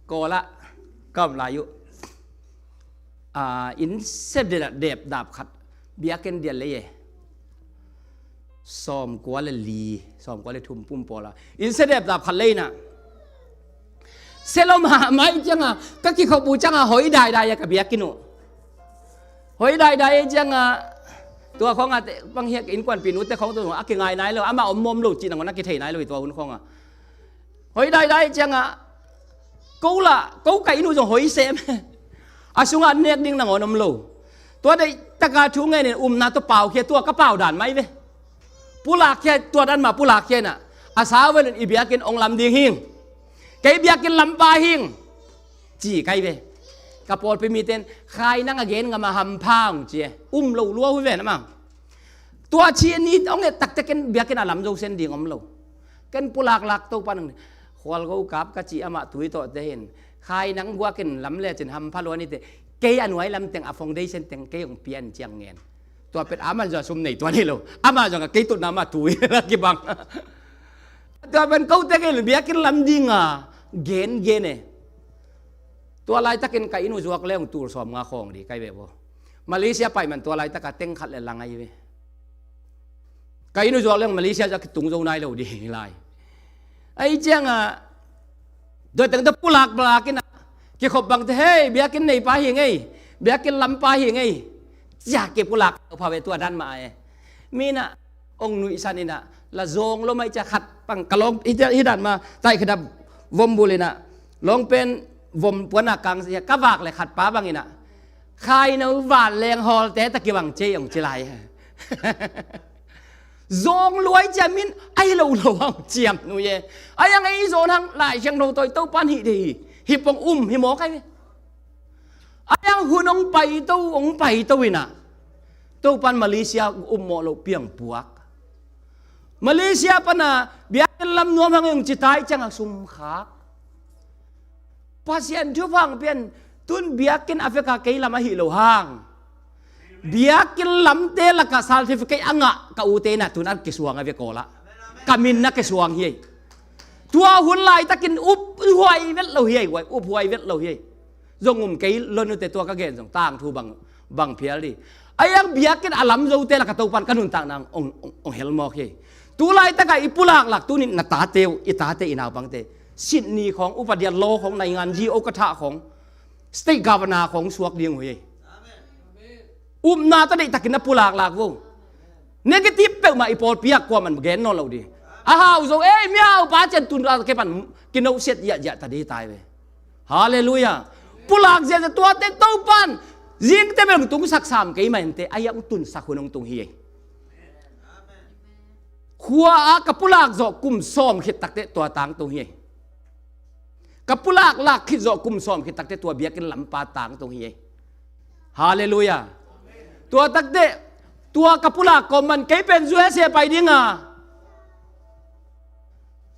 Kawla kam lai uh. A, inn se dep dap khat biakinn dial lei e. Sawmkua le li, sawmkua le thum pum pawla inn se dep dap khat lei na. Se lo mahmah cianga ka kikhop uh cianga hoi daidai a ka biakinn uh. Hoi daidai cianga tua khonga te bang hiak innkuanpih nute khong tua a kingai nai lo, ama om mawm lo cih nangawn a kithei nai lo hi tua hun khonga. Hoi daidai cianga ko la ko ka inn uh zong hoi sem. A sunga nek ding nangawn om lo. Tua deih taka thu ngenin umna tua pau khia, tua ka pau dan mai ve. Pulak khia, tua dan ma pulak khia na. A sau velin i biakinn ong lam ding hing. Kei biakinn lampa hing. Ci kai ve. Ka pawlpi miten khai nang a gen ngam a hampha ong ci e. Um lo lua hu ven amang. Tua ci ni ong et takte ken biakinn a lam zo sen ding om lo. Ken pulaklak to pan ong khual go kap ka ci amah tui tawh te hin. Khai nang guakin lam lecin hampha lua nite. Kei a nuai lam teng a foundation teng kei ong pian ciang ngen. Tua pet aman zong a sum nei tua nei lo. Ama zong a kei tutna ama tui la kibang. Tua pen ko te kei biakinn lam dinga gen gen e. Tua laitakin ka inn uh zuak le ong tul sawm nga khawng di kai ve bo. Malaysia pai man tua laitaka teng khat le lang ai ve. Ka inn uh zuak le ong Malaysia zuak kitung zo nai lo di lai. Ai cianga doi teng ta pulak blak ina kikhop bangte hei biakinn nei pa hi ngei, biakinn lam pa hi ngei. Cia kipulak pha ve tua dan ma e. Mina ong nuihsan ina la zong lo mai cia khat pang ka long hi dan ma tai khadap vom bul ina long pen vom puana kang sia ka vak le khat pa bang ina khai no van leng hawlte ta kibang cei ong ci lai. Zong luai cia min ai lo lo hang ciam nu ye. Ai ang ei zon hang lai siang lo toi to pan hi de hi. Hi pong um hi maw kai ve. Ai ang hun ong pai to ong pai to ina. To pan Malaysia um maw lo piang puak. Malaysia pana biakinn lam nuam hang ong ci tai ciang a sum khak. Pasian thupha ong pian tun biakinn a veka kei lam ahi lo hang. Biakinn lamte laka certificate a ngah ka ute na tun a kisuang a vek awla. Ka min na kisuang hi ei. Tua hun laitakin up huai vet lo hi ei, huai, up huai vet lo hi ei. zong um kei lo nute, tua ka gen zong tangthu bang, bang phial dih. A iang biakinn a lam zote lak a Topan ka nuntakna ong, ong, ong hel mawk hi. Tu laitak a i pulaklak tunin na tate uh, i tate i naupangte, Sydney khawng, upadia law khawng, naingan G O ka thah khawng, state governor khawng suak ding uh hi. Upna tawh deihtakin na pulaklak vo. Negative peuhmah i pawlpi ah kuaman gen nawn lo dih. A hau zo, ei, mi hau pa cian tun a kepan kinohsiat ziahziah ta dih tai ve. Halleluiah. Pulak ziahziah tuate Topan zingte bel hong tungsak sam kei mah inteh, a iang tunsak hun hong tung hi ei. Khua ah ka pulak zawh kum sawm khit takteh tua tangtung hi ei. Ka pulak lak khit zawh kum sawm khit takteh tua biakinn lampa tangtung hi ei. Halleluiah. Tua takteh tua ka pulak kawm man kei pen U S A pai dinga,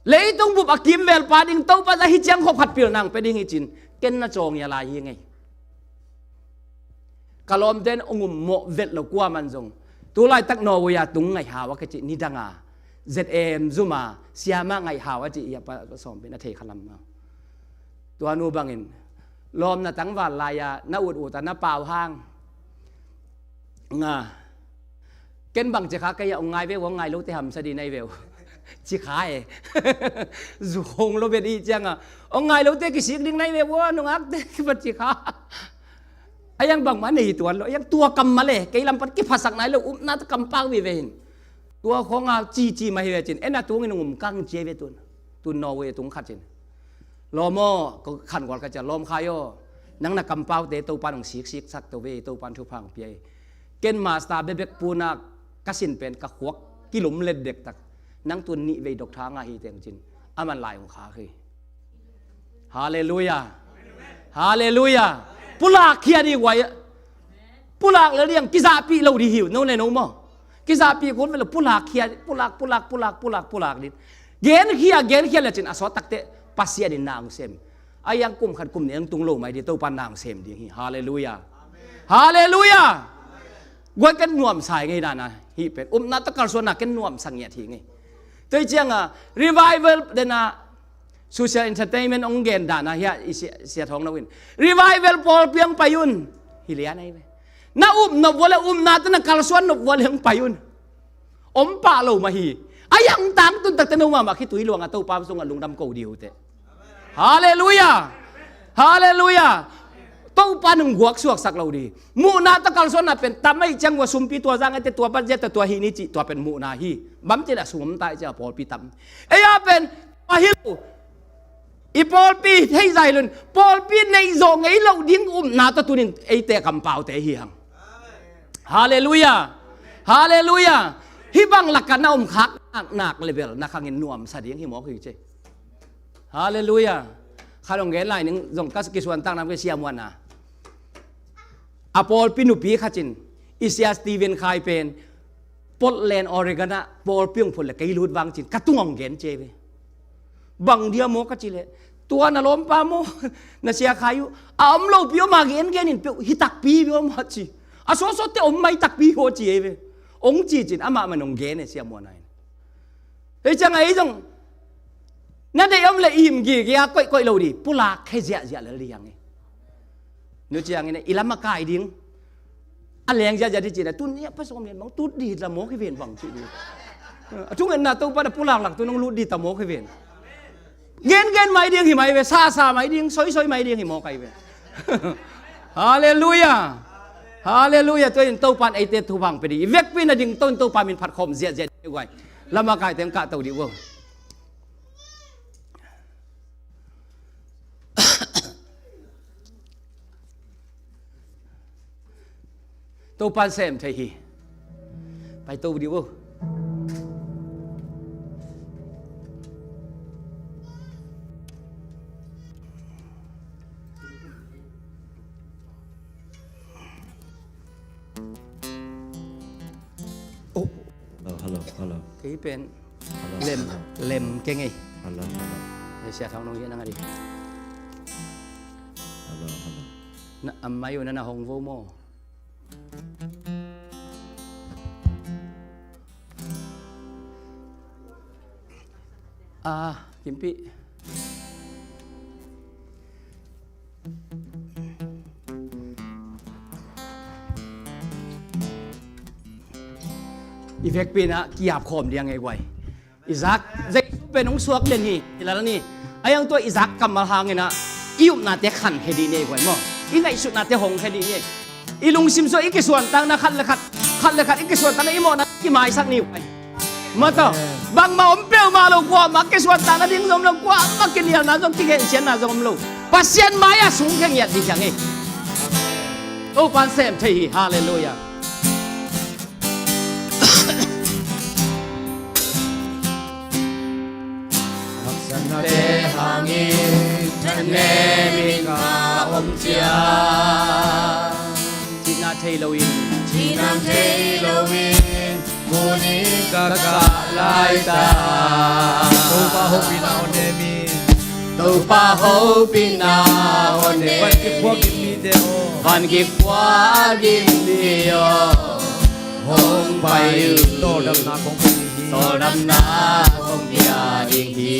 leitung bup a kimvelpa ding Topa za hi ciang khop khat pilna hong pia ding hi cin ken na cawng ia lai hi ngei. Ka lawmten ong um mawh vet lo kuaman zong. Tu laitak Norway a tung ngaihau a ka cih nidanga Z M zuma siama ngaihau a cih ia pa sawm pen a thei kha lam a. Tua nu bangin lawmna tangval lai-a na ut ut a na pau hang nga. Ken bang cikha kei a ong ngai ve ua, ong ngai lote hamsa dih nai ve uh. Cikha e. Zu hong lo bet i cianga ong ngai lote kisik ding nai ve ua, nungakte kipat cikha. A iang bangmah nei tuan lo, a iang tua kammal e, kei lam pan kiphasak nai lo, upna ta kampau vive hin. Tua khong a cici mah hi ve cin, en a tungin ong um kang cia ve tun. Tun Norway tung khat cin. Lawm aw, ko khan gual ka cia, lawm khai aw. Nang na kampaute Topan ong siksik sak to ve, Topan thupha ong pia hi. Ken master bebek punak ka sin pen ka khuak kilum let dektak. Nang tun nih vei doctor ngah hi teng cin, aman lai ong khak hi. Halleluiah. Halleluiah. Pulak khia dih guai. Pulak le diang kizahpih lo dih hi uh, no le no maw. Kizahpih kul ve lo, pulak khia, pulak, pulak, pulak, pulak, pulak dih. Gen khia, gen khia le cin a sawt takteh Pasian in na ong sem. A iang kum khat kum nih ong tung lo mai dih, Topan na ong sem ding hi. Halleluiah. Halleluiah. Guai ken nuamsa hi ngei dana hih pen. Upna tawh kalsuanna ken nuamsa ngiat hi ngei. Tua hi cianga revival dena social entertainment ong gen dana hia i sia, sia thawng lo in. Revival pawlpi ong pai un. Hi lian ahi ve. Na up nop vua le upna tawh na kalsuan nop vua le ong pai un. Om pah lo mah hi. A iang tangtun takte no mahmah khitui luang a Topa sungah lungdam ko dih uh teh. Halleluiah. Halleluiah. Topa nung guak suaksak lo dih. Muhna tawh kalsuanna pen tam ahi ciang ua sumpi tua zang ete tua budget tua hi ni cih tua pen muhna hi. Bam cih le a sum om ta ahi ciang a pawlpi tam. Ei a pen a hi lo. I pawlpi hei zai lun. Pawlpi neih zawh ngei lo ding upna tawh tunin eite kampaute hi hang. Halleluiah. Halleluiah. Hih bang lakah na om khak nak, nak level na khangin nuamsa ding hi mawk hi ci. Halleluiah. Kha dong gen lai ning zong ka kisuan tak nam ke siamuan a. A pawlpi nupi khat cin, i sia Stephen Khai pen Portland, Oregon ah pawlpi ong phut le kei lut vang cin ka tung ong gen ce ve. Bang dia maw ka ci le, tua na lawmpa maw, na sia Khai uh a om lopi om a gen gen in peuh hi takpi ve om a ci. A sawsawte om mai takpi haw ci ei ve. Ong ci cin amah man ong gen e siamuan a in. Hei ciang a ei zong na deih om le i him gige a koih koih lo dih, pulak khe ziahziah lel dih hang e. Nu ciangin i lam a kai ding a leng ziahziah dih cin a tun ni a pasawm lian bang tut dih ta mawk hi ven bang cih dih. A thungetna Topa na pulak lak tu nong lut dih ta mawk hi ven. Gen gen mai ding hi mai ve, sa sa mai ding, soi soi mai ding hi mawk ai ve. Halleluiah. Halleluiah. Tua in Topan eite thupha ong pia dih. I vekpi na ding to in Topa min phat khawm ziahziah dih guai. Lam a kai teng kah to dih vo. Topan sem thei hi. Pai to dih vo. Oh. Hello, hello, hello. Kei pen hello, lem, hello. Lem kei ngei. Hello, hello. Hei sia thang nong hian ang a dih. Hello, hello. Na am mai uh na na hong vo maw. Ah, Kimpi. I vekpi-in ah ki-ap khawm ding hi guai. I zak, Jesu pen hong suak den hi, hi lel ni. A hi hang tua i zak kammal hangin ah i upnate khankhia ding hi guai maw. I ngaihsutnate hongkhia ding hi. I lungsim sung i kisuantakna khat le khat, khat le khat i kisuantakna i mawhna kimaisak ni guai. Maw taw, bangmah om peuhmah lo, kuamah kisuantakna ding zong om lo, kuamah kinialna zong, kikhensiatna zong om lo. Pasian mai-ah sungkhia ngiat ding hi hang hi. Topa'n sem thei hi. Halleluiah. Haksatnate hangin thanemin ka om ciang, cihna thei loin, cihna thei loin, kunin ka kah laitak. Topa hopihna hon nem in. Topa hopihna hon nem in. Van gik khua gim mite aw. Van gik khua gim mi aw. Hong pai un. Tawldamna kong pia ding hi. Tawldamna kong pia ding hi.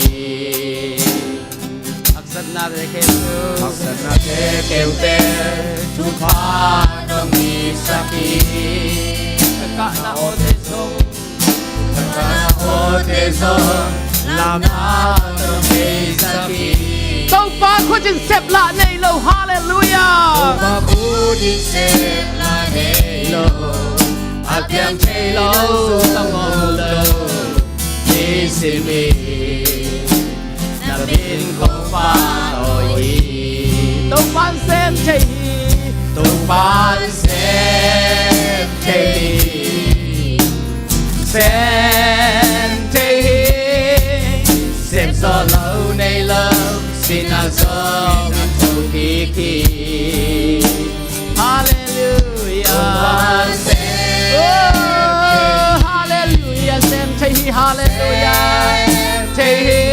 Haksatnate khempeuh. Haksatnate khempeuh thupha tawh hong hisak hi. Ka kahna awte zong, ka kahna awte zong lamna tawh hong hisak hi. Topa khut in sep lah nei lo. Halleluiah. Topa khut in sep lah nei lo. A piang thei lo, sangawm lo. Nisimin na min kong pahtawi hi. Topa'n sem thei hi. Topa'n sem thei hi. Sem thei hi. Sem zawh lo nei lo. Sihna zong a thokik hi. Halleluiah. Oh, halleluiah. Sem thei hi. Halleluiah. Sem thei hi.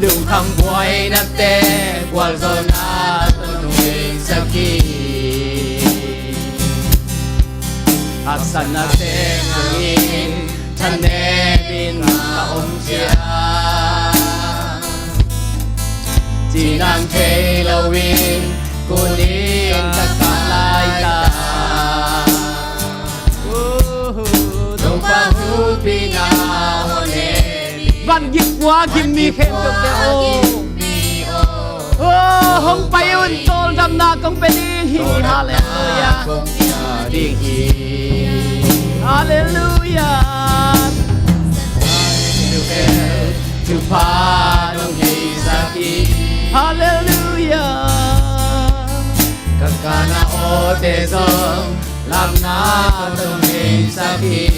Lungkham buainate gualzawhna tawh hong hisak hi. Haksatnate hangin thanemin ka om ciang, cihna thei loin kunin ka kah laitak. Topa hopihna hon nem in. Van gik khua gim mi khempeuhte aw. Oh, hong pai un, tawldamna kong pia ding hi. Halleluiah. Halleluiah. Thupha tawh hong hisak hi. Halleluiah. Ka kahna awte zong lamna tawh hong hisak hi.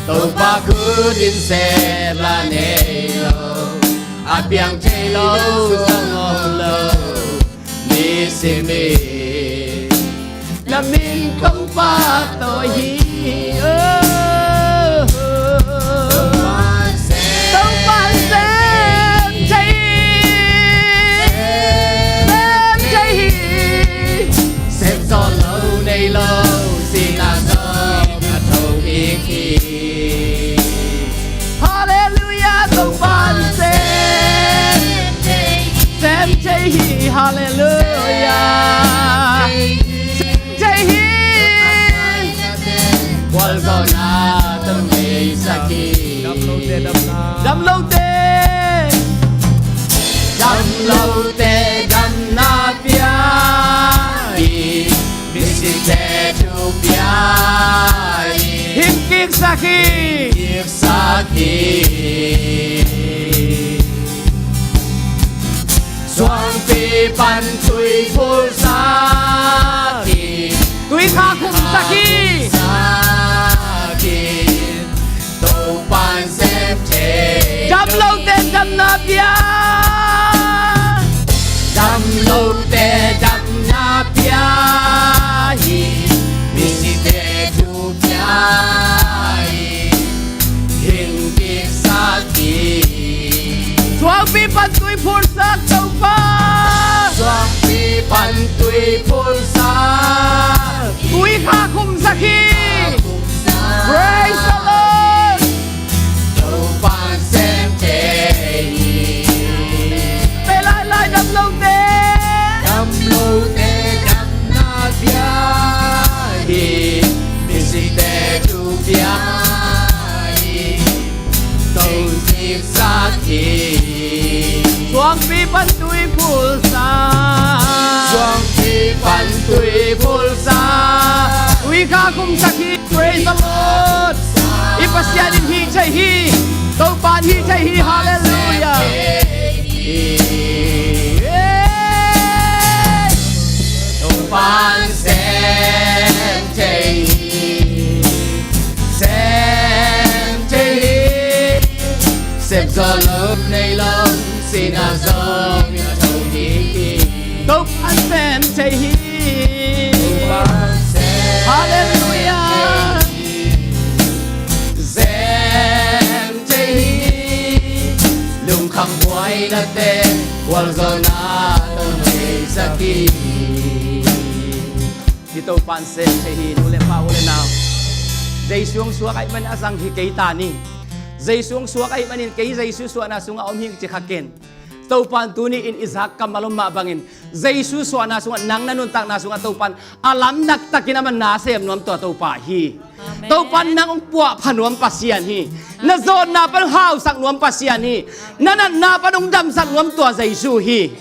Topa khut in sep lah nei lo. A piang thei lo, sangawm lo. Nisimin na min kong pahtawi hi. Oh. Topa'n sem thei hi. Sem thei hi. Sem zawh lo nei lo. Sihna zong a thokik hi. Halleluiah. Topa'n sem, sem thei hi. Halleluiah. Sem thei hi. Gualzawhna tawh hong hisak hi. Dam lote damna. Dam lote. Dam lote damna pia hi. Misite thu pia hi. Hing kiksak hi. Kiksak hi. Suangpi pan tui phulsak hi. Tuikha khumsak hi. Khumsak hi. Topa'n sem thei. Dam lote damna pia. Dam lote damna pia hi. Misite thu pia hi. Hing kiksak hi. Suangpi pan tui phulsak Topa. Suangpi pan tui phulsak. Tuikha khumsak hi. Praise the Lord. Topa'n sem thei hi. Tui phulsa. Suangpi pan tui phulsa. Tui kha khumsak hi. Praise the Lord. I Pasian in hih thei hi. Topa in hih thei hi. Hallelujah. Topa in sem thei hi. Sem thei hi. Sep zo lo nei lo. Sina zong in a tho ding hi. Topa'n sem thei hi. Topa'n sem Halleluiah. Sem thei hi. Lungkham buaina te, gualzawhna tawh nei sak hi. Hih Topa'n sem thei hi, nu le pa, u le nau. Jesu hong suak ahih manin a zang hi kei ta ni. Jesu hong suak ahih manin kei Jesu suahna sungah om hi ci kha ken. Topa'n tuni-in Isaac kammal om mah bangin Jesu suahna sungah nang na nuntakna sungah Topa'n a lamdang takin amah na sem nuam tua Topa hi. Amen. Topa'n nang hong puahpha nuam Pasian hi. Na zawnna pan hong hausak nuam Pasian hi. Na natna pan hong damsak nuam tua Jesu hi.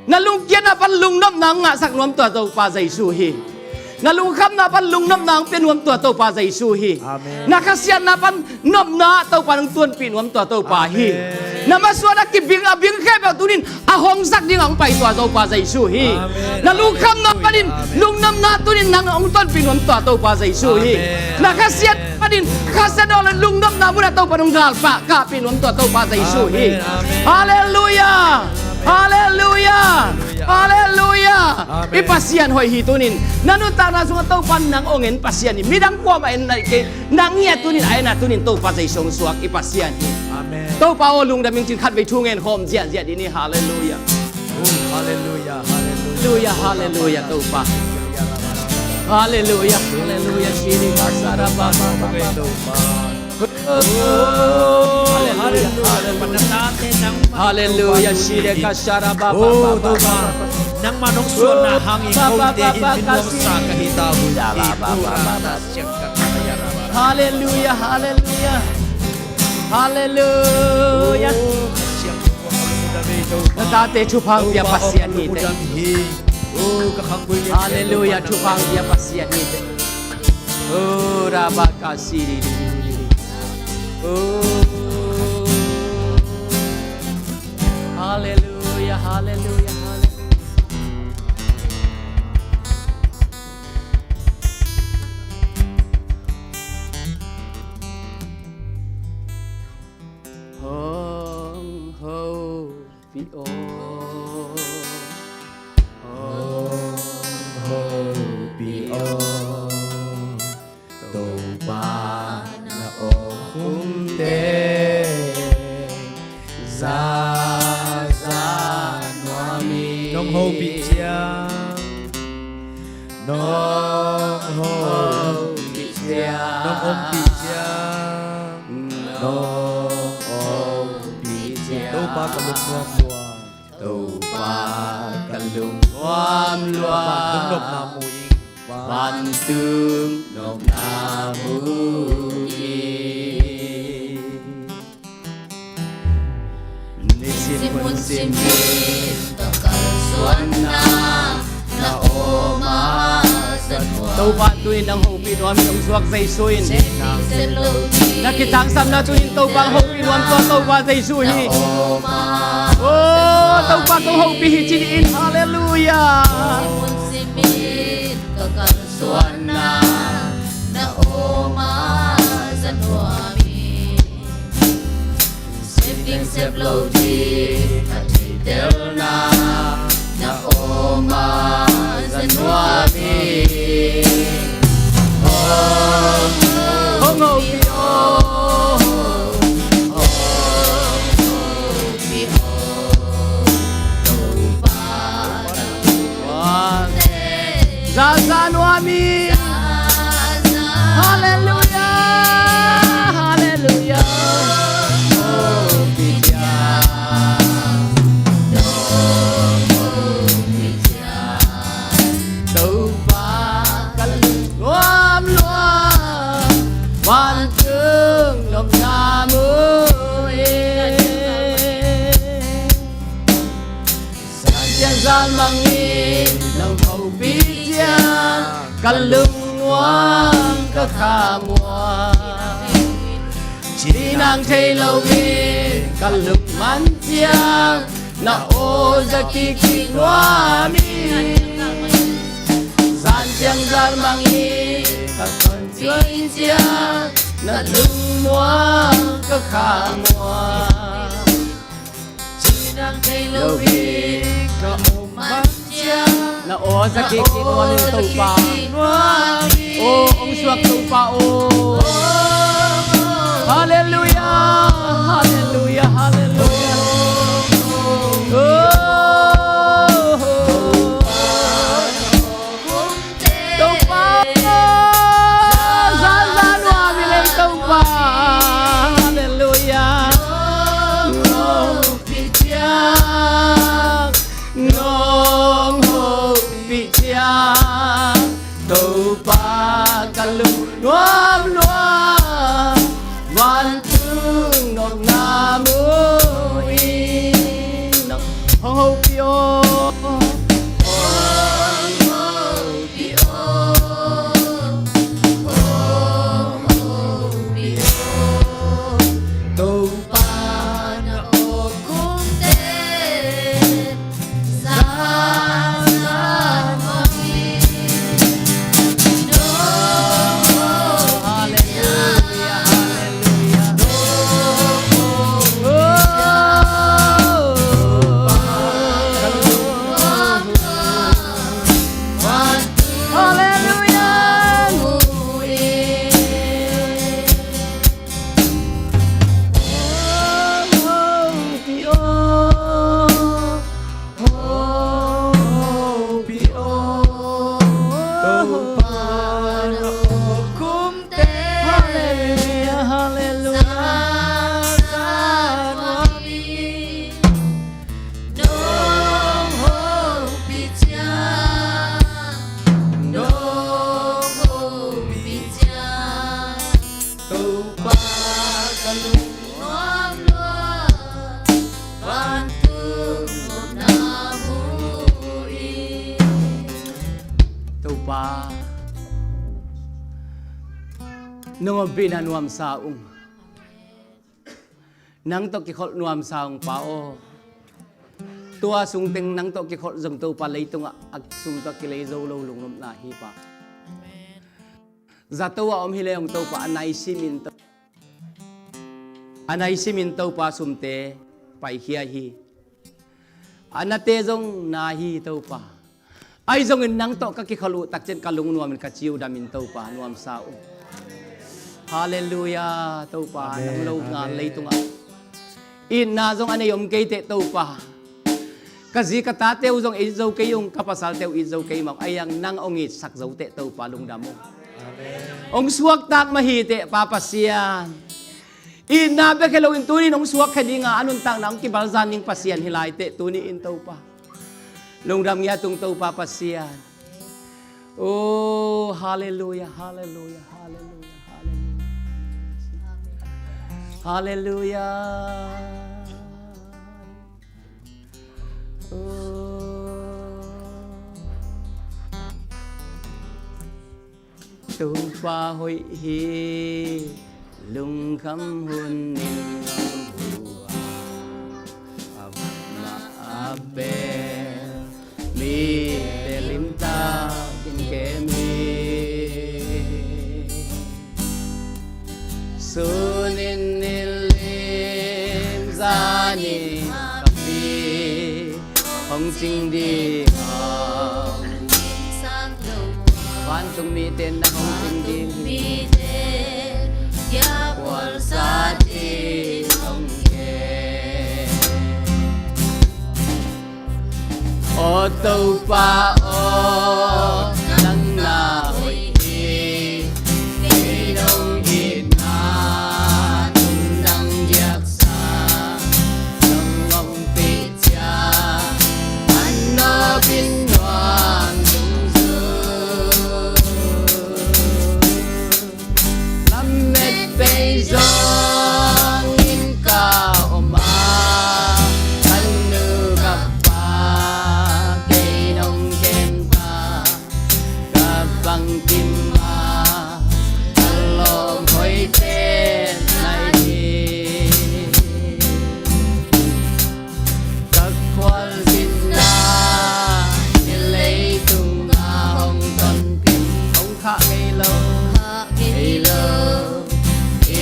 Na lungkiatna pan lungnopna hong ngahsak nuam tua Topa Jesu hi. Na lungkhamna pan lungnopna hong pia nuam tua Topa Jesu hi. Amen. Na khasiatna pan nopna Topa hong tuanpih nuam tua Topa hi. Amen. Na masuan a kibing a bing khempeuh tunin a hongsak dingah hong pai tua Topa Jesu hi. Amen. Na lungkhamna panin Amen. Lungnopna tunin nang hong tuanpih nuam tua Topa Jesu hi. Amen. Na khasiat panin khasiat awlin lungnopna munah Topa hong galpah kahpih nuam tua Topa Jesu hi. Amen. Amen. Halleluiah. Halleluiah. Halleluiah. Amen. I Pasian hoih hi tunin. Na nuntakna sungah Topa'n nang hong en Pasian hi. Midang kuamah en naih kei. Nang hi a tunin a en a tunin Topa Jesu hong suak i Pasian hi. Amen. Topa aw lungdam ing cin khatvei thu ngen khawm ziahziah dih ni. Halleluiah. Oh, halleluiah, halleluiah. Halleluiah, halleluiah, Topa. Halleluiah, halleluiah. Shiri kasara ba ba ba ba. Topa. Halleluiah. Halleluiah. Shire ka shara ba ba ba ba. Nangmah nong suanna hangin kote in min nuamsa ka hi ta uh hi. Halleluiah. Halleluiah. Halleluiah. Na tate thupha hong pia Pasian hi teh. Halleluiah. Thupha hong pia Pasian hi teh. Oh, rabakasiri. Oh. Halleluiah, halleluiah, halleluiah. Hong ho. Pi aw. Hong hopih aw. Topa na awk hun teng zaza nuam ing. Nong hopih ciang. Nong hopih ciang. Nong ompih ciang. Nong ompih ciang. Topa ka lungnuam luang. Topa ka lungnuam luang. Vantung nopna mu ing. Vantung nopna mu ing. Nisim hun simin ka kalsuanna na awm a za nuam. Topa tunin nang hopih nuam hi, hong suak Jesu in. Na kithangsamna tunin Topa hong hopih nuam tua Topa Jesu hi. Oh, Topa kong hopih hi ci dih in. Halleluiah. Nisim hun simin ka kalsuanna na awm a za nuam hi. Sep ding sep lo ding ka theihtelna na awm a za nuam hi. Hong hopih aw. Hong hopih aw. Topa Zaza nuam hi. Halleluiah, halleluiah. Topa ka lungnuam luang, vantung nopna mu ing. Mangin nong hopih ciang ka lungnuam ka khamuang. Cinang thei lo in ka lungman ciang na aw za kik nuam hi. Zan ciang zan mangin ka ton ciang na lungnuam ka khamuang. Cinang thei lo hi ka om man ciang na aw za kik nuam in Topa. Aw hong suak Topa aw. Halleluia. Halleluia. Halleluia. Aw Topa, zan zan nuam hi leng Topa. Halleluia. Nong hopih ciang, nong hopih ciang Topa ka lungnuam lua. Vantung nopna mu in hong hopih aw. Hong hopih aw. Hong hopih aw. Topa na aw kumte Halleluia, halleluia. Nong hopih ciang, nong hopih ciang Topa ka lungnuam lua. Vantung nopna mu in. Topa, nong ompihna nuamsa ung. Nang tawh kikholh nuamsa ung Pa aw. Tua sungteng nang tawh kikholh zong Topa leitungah a sum tawh kilei zo lo lungnopna hi Pa. Zato a om hi leng Topa a nai simin Topa A nai simin Topa sumte paikhia hi. A nate zong na hi Topa. Ahi zongin nang tawh ka kikholh uh takciang ka lungnuamin ka ciudamin Topa nuamsa uh. Halleluia Topa. Amen. Nang lo ngal leitungah itna zong a nei om keiteh Topa. Ka zi ka tate uh zong it zo kei ung, ka pasalte uh it zo kei mah ung. Ahi zongin nang hong itsak zo teh Topa lungdam ung. Amen. Hong suaktak mah hi teh Pa Pasian. Itna bek hi loin tuni-in hong suakkhia dinga a nuntakna hong kibalzan ding Pasian hi lai teh tuni-in Topa. Lungdam ngiat ung Topa Pasian. Oh, halleluia, halleluia, halleluia, halleluia. Halleluia. Oh. Topa hoih hi, lungkham hunin hong huh a, amah a bel mite limtakin kem hi. Sunin nilim zanin khapi hong cing ding hong, vantung mite na hong cing ding hi. Aw Topa aw, nang na hoih hi. Kei nong itna nong diaksa, nong ompih ciang an nawpin nuam dungzui. Lamet pei zongin ka om a, ka nu ka pa Bangkim a ka lawm hoih pen na hi. Ka khualzinna hi leitung a hong tonpih, hong khah ngei lo, khah ngei lo,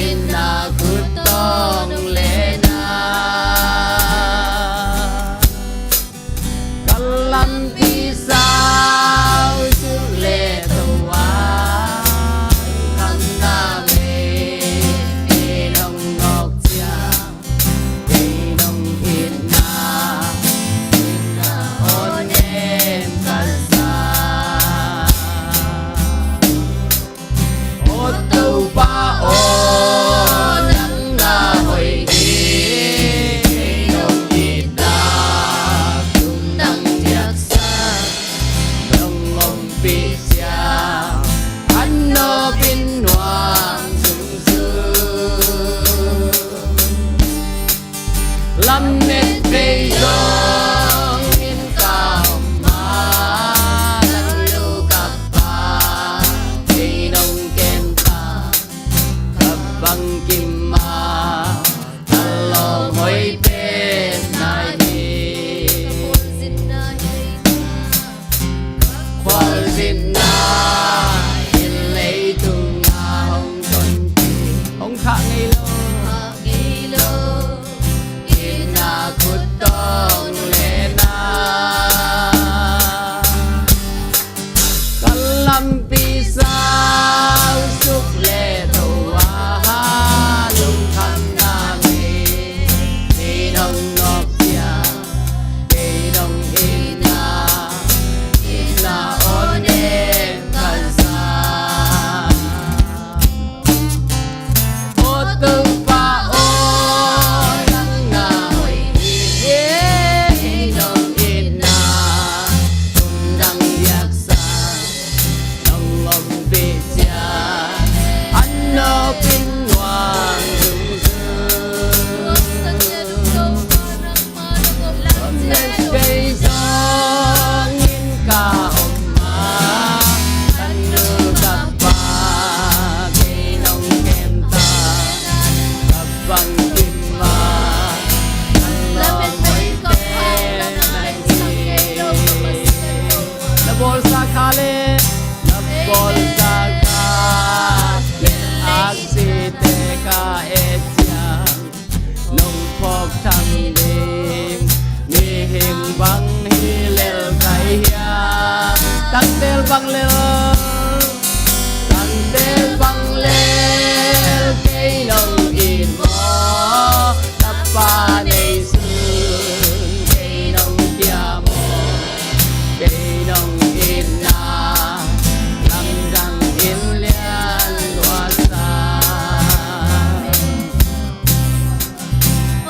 itna khut tawng lehna. Ka lampi sau suk le to a, khamna mei, kei nong nawk ciang, kei nong itna, itna aw nem ka sa. Aw Topa aw, nang na hoih hi, kei nong itna tung dang diaksa, nong ompih ciang, an nopin nuam zungzung. Lamet vei zongin ka om a, ka nu ka pa, kei nong kem ta, ka bangkim a ka lawm hoih pen na hi. Khualzinna hi leitung a hong tonpih, hong khah ngei lo, khah ngei lo, itna khut tawng lehna. Ka lampi sau suk le to a, lungkhamna mei, kei nong nawk ciang, kei nong itna, itna aw nem ka sa. Aw Topa aw, nang na hoih hi, kei nong itna tung dang diaksa, nong ompih ciang, an nopin nuam zungzung. Lamet vei zongin ka om a, ka nu ka pa, kei nong kem ta, ka bangkim a ka lawm hoih pen na hi. Na bawlsa kha le, na bawlsa kha le, aksite ka et ciang, nong phawk tham ding mihing bang hi lel ka hiam? Tangtel bang lel, tangtel bang lel, kei nong it maw? Tapa nei sun kei nong kia maw? Kei nong itna lamdang in lian lua sa.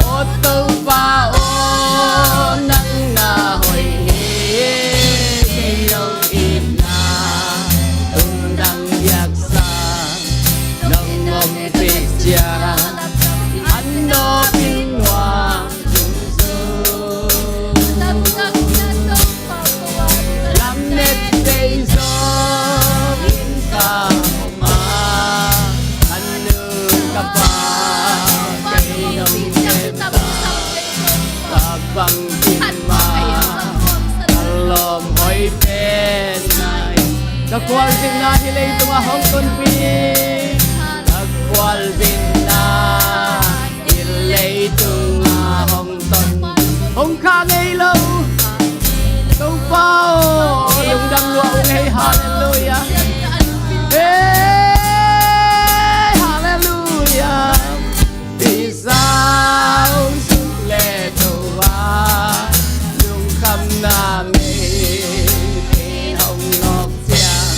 Aw Topa aw, nang na hoih hi, kei nong itna tung dang diaksa, nong ompih ciang, an nopin nuam zungzung. Lamet vei zongin ka om a, ka nu ka pa, kei nong kem ta, ka bangkim a ka lawm hoih pen na hi. Ka khualzinna hi leitung a hong tonpih, ka khualzinna hi leitung a hong ton, hong khah ngei lo. Topa aw, lungdam lua ung ei, halleluiah. Ei, halleluiah. Pi sau suk le to a, lungkhamna mei, kei hong nawk ciang,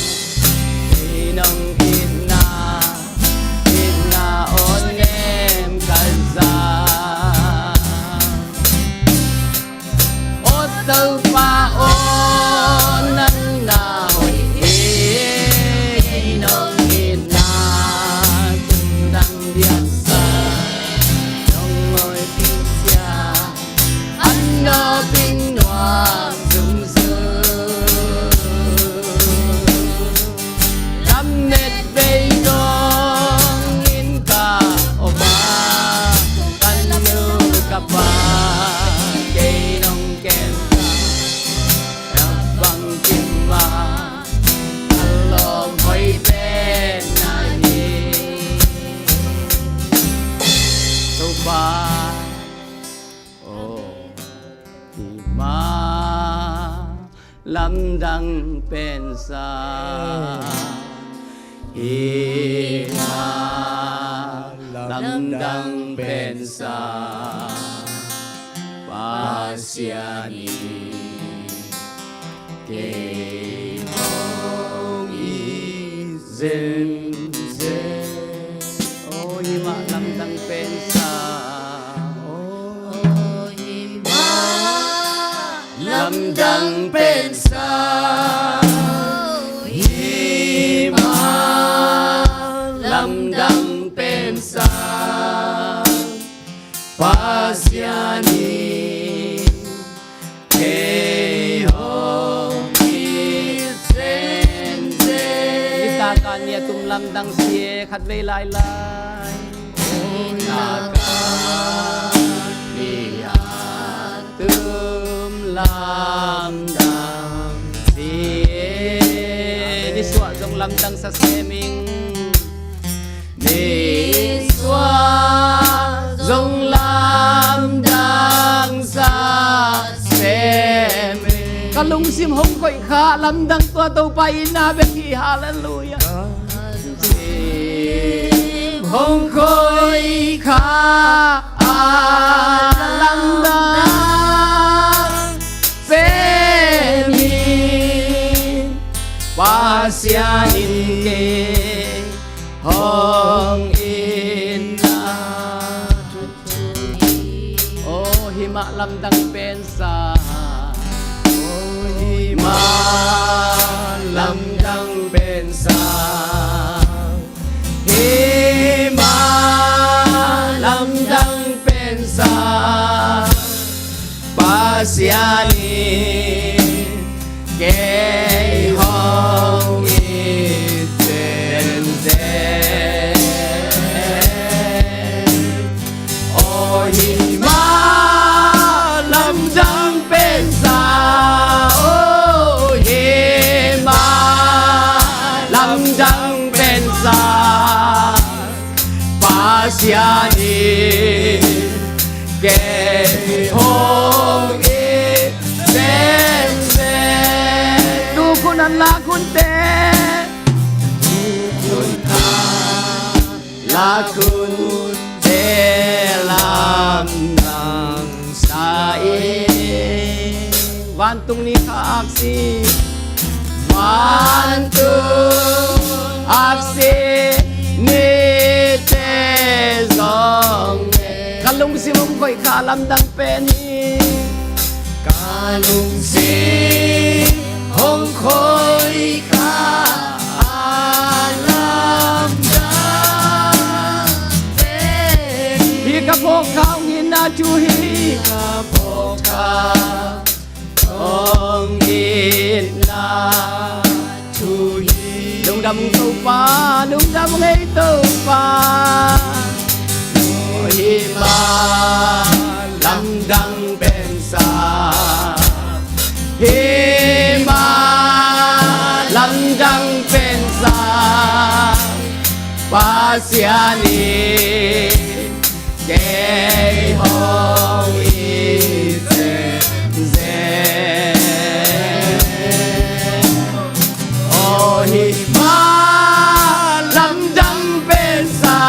kei nong itna, itna aw nem ka sa. Aw Topa aw, nang na hoih hi, lamdang pensa, hih mah lamdang pensa, Pasian in kei hong it zenzen. O hih mah lamdang pensa, o hih mah lamdang pensa, hih mah lamdang pensa, Pasian in kei hong it zenzen. Hih takah nih a tum lamdang si e, khatvei lailai. Hih takah nih a tum lamdang si e. Nisuah zong lamdang sa sem ing. Nisuah zong lamdang sa sem ing. Ka lungsim hong koih kha lamdang tua Topa itna bek hi. Halleluiah. Ka lungsim hong koih kha a lamdang sem ing. Pasian in kei hong itna. O hih mah lamdang pensa, o hih mah lamdang pensa, hih mah lamdang pensa, Pasian in kei hong it zenzen. O hih mah lamdang pensa, o hih mah lamdang pensa, Pasian in kei hong it zenzen. Tu khun an lak hun te, tu khun an lak hun te lamdang sa ing. Vantung ni kha aksi, vantung aksi nite zong, ka lungsim hong koih kha lamdang pen hi. Ka lungsim hong koih kha a lamdang pen hi. Ka phawk kha hong itna thu hi. Ka phawk kha hong itna thu hi. Lungdam ung Topa, lungdam ung ei Topa. O hih mah lamdang pensa, hih mah lamdang pensa, Pasian in kei hong it zenzen. O hih mah lamdang pensa,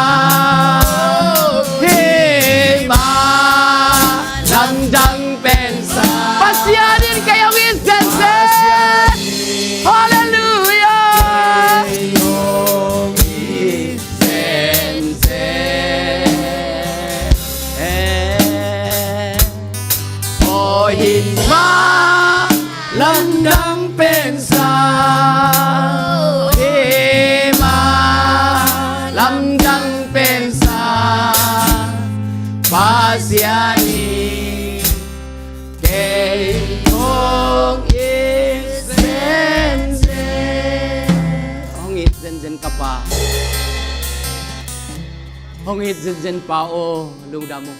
o hih mah lamdang pensa, Pasian in kei hong it zenzen. Halleluiah. Kei hong it zenzen. O hih mah lamdang pensa, hih mah lamdang pensa, Pasian in kei hong it zenzen. Hong it zenzen ka Pa. Hong it zenzen Pa aw, lungdam ung.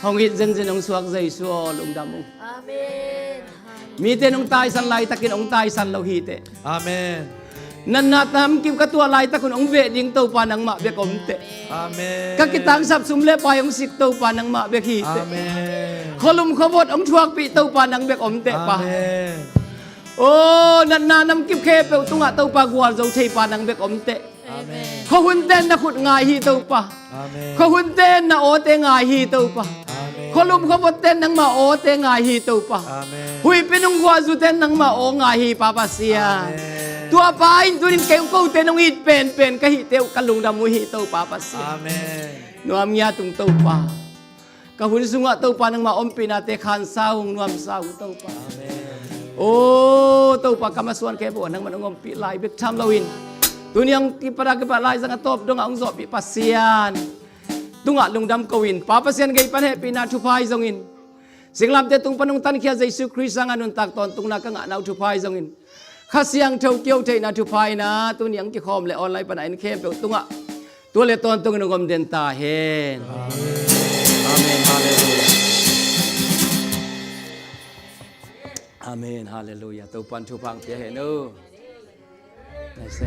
Hong it zenzen hong suak Jesu aw, lungdam ung. Amen. Mite nong taisan laitakin hong taisan lo hi teh. Amen. Natna namkim ka tuah laitak hun hong veh ding Topa nangmah bek om teh. Amen. Ka kitangsap sum le pai hong sik Topa nangmah bek hi teh. Amen. Khualum khuavot hong thuakpih Topa nang bek om teh pa. Amen. O, natna namkim khempeuh tungah Topa gualzo thei pa nang bek om teh. Amen. Khuahunte in na khut ngai hi Topa. Amen. Khuahunte in na awte ngai hi Topa. Amen. Khualum khuavotte in nangmah awte ngai hi Topa. Amen. Huihpi nung guahzute in nangmah aw ngai hi Pa Pasian. Amen. Tua pa in tunin kei kote nong it penpen ka hihte uh ka lungdam uh hi Topa Pasian. Amen. Nuam ngiat ung Topa. Ka hun sungah Topa nangmah ompihnate khansa ung, nuamsa ung Topa. Amen. O Topa, ka masuan khempeuh ah nangman hong ompih lai bek tham loin, tuni hong kipat a kipat laizang a tawp dongah hong zawhpih Pasian tungah lungdam ko-in, Pa Pasian gei pan hehpihna thupha hi zongin, singlamteh tung pan hong tankhia Jesu Khrist hangah nuntak tawntungna ka ngahna uh thupha hi zongin, Kha Siangtho kihotheihna thupha in ah tuni hong kikhawm le online pan a en khempeuh tungah tua le tawntungin hong om den ta hen. Amen. Halleluia. Amen. Halleluia. Topan thupha hong pia hen uh. Nice.